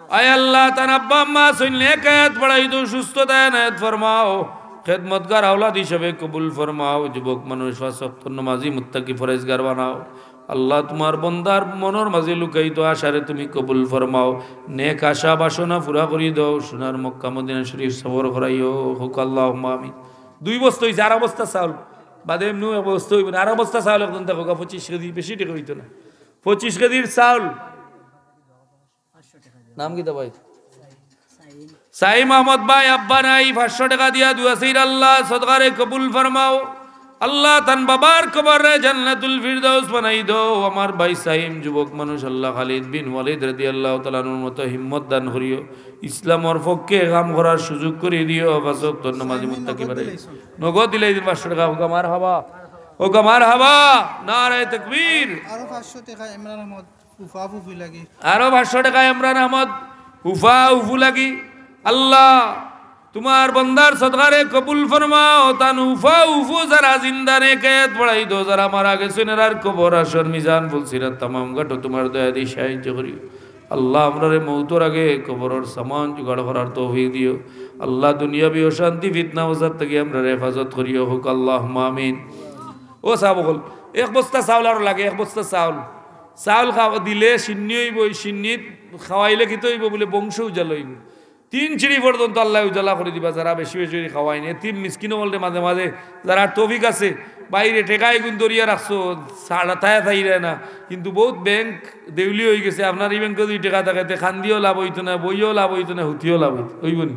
আয় আল্লাহ, তান আব্বা আম্মা আছইন, নেক হায়াত বাড়াই দেও, সুস্থতা এনায়েত ফরমাও। খেদমতগার আওলাদ হিসাবে কবুল ফরমাও। যুবক মানুষ, পাঁচ ওয়াক্ত নমাজি, মুত্তাকি, পরহেজগার বানাও। আল্লাহ, তুমার বন্দার মনর মাঝে লুকায়িত আশারে তুমি কবুল ফরমাও। নেক আশা বাসনা পুরা করি দেও। সোনার মক্কা মদিনা শরীফ সফর করাইও। কউক্কা আল্লাহুম্মা আমিন। দুই বস্তা অইছে, আরো বস্তা চাউল। বাদে এমনেউ এক বস্তা অইবো না। আরো বস্তা চাউল একজন দেখউক্কা, পঁচিশ কেজি, বেশি টেকা অইতো না। পঁচিশ কেজির চাউল। নাম কিতা ভাই? সাইম আহমদ ভাই, আব্বা নাই, পাঁচশো টেকা দিয়া দোয়া চাইরা, আল্লাহ সদকারে কবুল ফরমাও। আল্লাহ, তান বাবার কবররে জান্নাতুল ফিরদাউস বানাই দেও। আমার ভাই সাইম, যুবক মানুষ, আল্লাহ খালিদ বিন ওয়ালিদ রাদিয়াল্লাহু তাআলা আনহুর মতো হিম্মত দান করিও। ইসলামর পক্ষে কাম করার সুযোগ করি দিও। পাঁচ ওয়াক্ত নমাজি মুত্তাকি বানাই। নগদ দিলাইছইন পাঁচশো টেকা, কউক্কা মারহাবা। কউক্কা মারহাবা। নারায়ে তাকবীর। আরো পাঁচশো টেকা ইমরান আহমদ। উফা উফু লাগি। আরো পাঁচশো টেকা ইমরান আহমদ, উফা উফু লাগি। আল্লাহ, তুমার বন্দার সদকারে কবুল ফরমাও। তান উফা উফু যারা জিন্দা নেক হায়াত বাড়াই দেও, যারা মারা গেছইন এরার কবর, হাশর, মিজান, পুলসিরাত, তামাম ঘাটো তুমার দয়া দি সাহায্য করিও। আল্লাহ, আমরারে মউতর আগে কবরর সামান জোগাড় করার তৌফিক দিও। আল্লাহ, দুনিয়াবি অশান্তি, ফিতনা, ফাসাদ থাকি আমরারে হেফাজত করিও। কউক্কা আল্লাহুম্মা আমিন। ও সাব অকল, এক বস্তা চাউল আরো লাগে, এক বস্তা চাউল। চাউল খাওয়া দিলে শিন্নি অইবো, অউ শিন্নিত খাওয়াইলে কিতা অইবো বুলে বংশ উজালা অইবো। তিন সিঁড়ি পর্যন্ত আল্লায় উজালা করি দিবা, যারা বেশি বেশি করি খাওয়াইন। এতিম মিসকিন অকলরে মাঝে মাঝে যারার তৌফিক আছে, বাইরে টেকা এগুন ধরিয়া রাখছো, ছাড়া তায়া চাইরা না, কিন্তু বউত ব্যাংক দেউলি অইগেছে। আপনার ই ব্যাংকো যুদি টেকা থাকে, তে কান্দিও লাভ অইতো না, বইয়াও লাভ অইতো না, হুতিও লাভ অইতো, অইবো নি?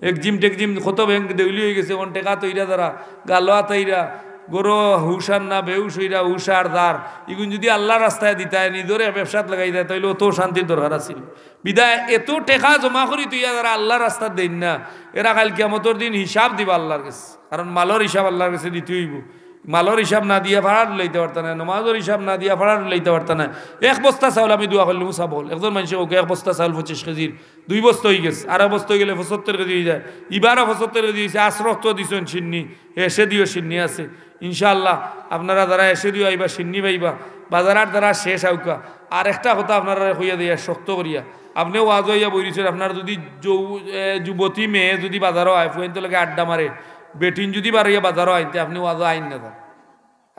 এক্সিম টেক্সিম কত ব্যাংক দেউলি অইগেছে, অখন টেকা থইরা যারা গালো আতাইরা, গরু হুশ আর না, বেহুশ অইরা হুশ আর যার, ইগুন যুদি আল্লার রাস্তায় দিতায়, নিজরে ব্যবসাত লাগাই দেয়, তাইলে অত শান্তির দরকার আছিল। বিদায় এত টেকা জমা করি থইয়া যারা আল্লার রাস্তাত দেইন না, এরা কাইল কিয়ামতর দিন হিসাব দিবা আল্লার গেছে। কারণ মালর হিসাব আল্লার গেছে দিতে অইবো। মালর হিসাব না দিয়া ফাড়া ডুলাইতা পারতা নায়, নমাজর হিসাব না দিয়া ফাড়া ডুলাইতা পারতা নায়। এক বস্তা চাউল আমি দোয়া করলাম, সবল। একজন মানষে কউক্কা এক বস্তা চাউল পঁচিশ কেজির, দুই বস্তা অইগেছে, আর এক বস্তা অইগেলে পঁচাত্তর কেজি অইযায়। ইবারও পঁচাত্তর কেজি অইছে, আশ্রক্ত দিছইন শিন্নি, এশে দিও শিন্নি আছে। ইনশাআল্লাহ, আপনারা যারা এশে দিও আইবা, শিন্নি পাইবা, বাজারর যারা শেষ আউক্কা। আর একটা কথা আপনারারে কইয়া দেইয়ার শক্ত করিয়া, আপনে ওয়াজো আইয়া বইরিছইন, আপনার যুদি যৌ-, এ, যুবতী মেয়ে যুদি বাজারো আয়, ফুয়াইন্তর লগে আড্ডা মারে, বেটিন যুদি বারইয়া বাজারো আইন তে, আপনে ওয়াজো আইন না যান।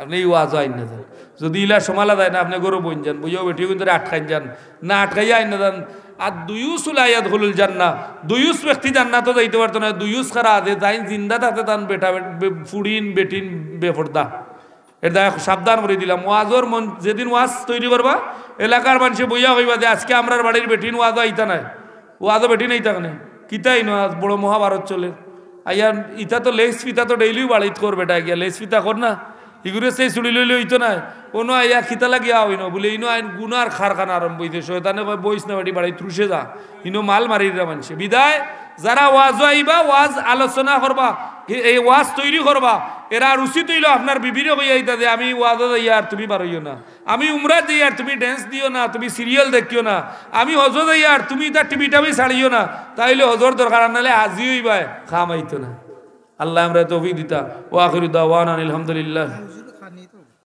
আপনে ই ওয়াজো আইন না যান। যুদি ইলা সমালা যায় না, আপনে গরু বইন যান, বইয়াও বেটি কিন্তু আটকাইন যান, না আটকাইয়া আইন না যান। আর দুয়ুস লা ইয়াদখুলুল জান্নাহ, দুয়ুস ব্যক্তি জান্নাতো যাইতে পারতো না। দুয়ুস কারা আছে, যাইন জিন্দা থাকতে তান বেটা বে-, ফুড়িন বেটিন বেপর্দা। এর দায় সাবধান করি দিলাম। ওয়াজর মন, যেদিন ওয়াজ তৈরি করবা, এলাকার মানষে বইয়া কইবা যে, "আজকে আমরার বাড়ির বেটিন ওয়াজো আইতা নায়, ওয়াজো বেটিন আইতা কেনে? কিতা ইনো আজ বড় মহাভারত চলে?" আইয়া, ইতা তো লেস ফিতা তো ডেইলিউ বাড়িত কর বেটা গিয়া, লেস ফিতা কর না, ইগুরে সেই চুড়ি লইলে অইতো নায়। অনো আইয়া কিতা লাগিয়া অইনো, বুলে, "ইনো আইন গুনার কারখানা আরম্ভ অইছে।" শয়তানে কয়, "বইস না বেটি, বাড়িত রুশে যা, ইনো মাল মারিরা মানষে।" বিদায় যারা ওয়াজো আইবা, ওয়াজ আলোচনা করবা, এ-, এই ওয়াজ তৈরি করবা, এরা রুশি তৈল আপনার বিবিরে কইয়া আইতা যে, "আমি ওয়াজো যাইয়ার তুমি বারইও না, আমি উমরাত যাইয়ার তুমি ড্যান্স দিও না, তুমি সিরিয়াল দেখিও না, আমি হজো যাইয়ার তুমি ইতা টিভি টাভি ছাড়িও না।" তাইলে হজর দরকার, আর নাইলে হাজি অইবায়, কাম আইতো না। আল্লায় আমরারে তৌফিক দিতা। ওয়া আখিরু দাওয়ানা আলহামদুলিল্লাহ।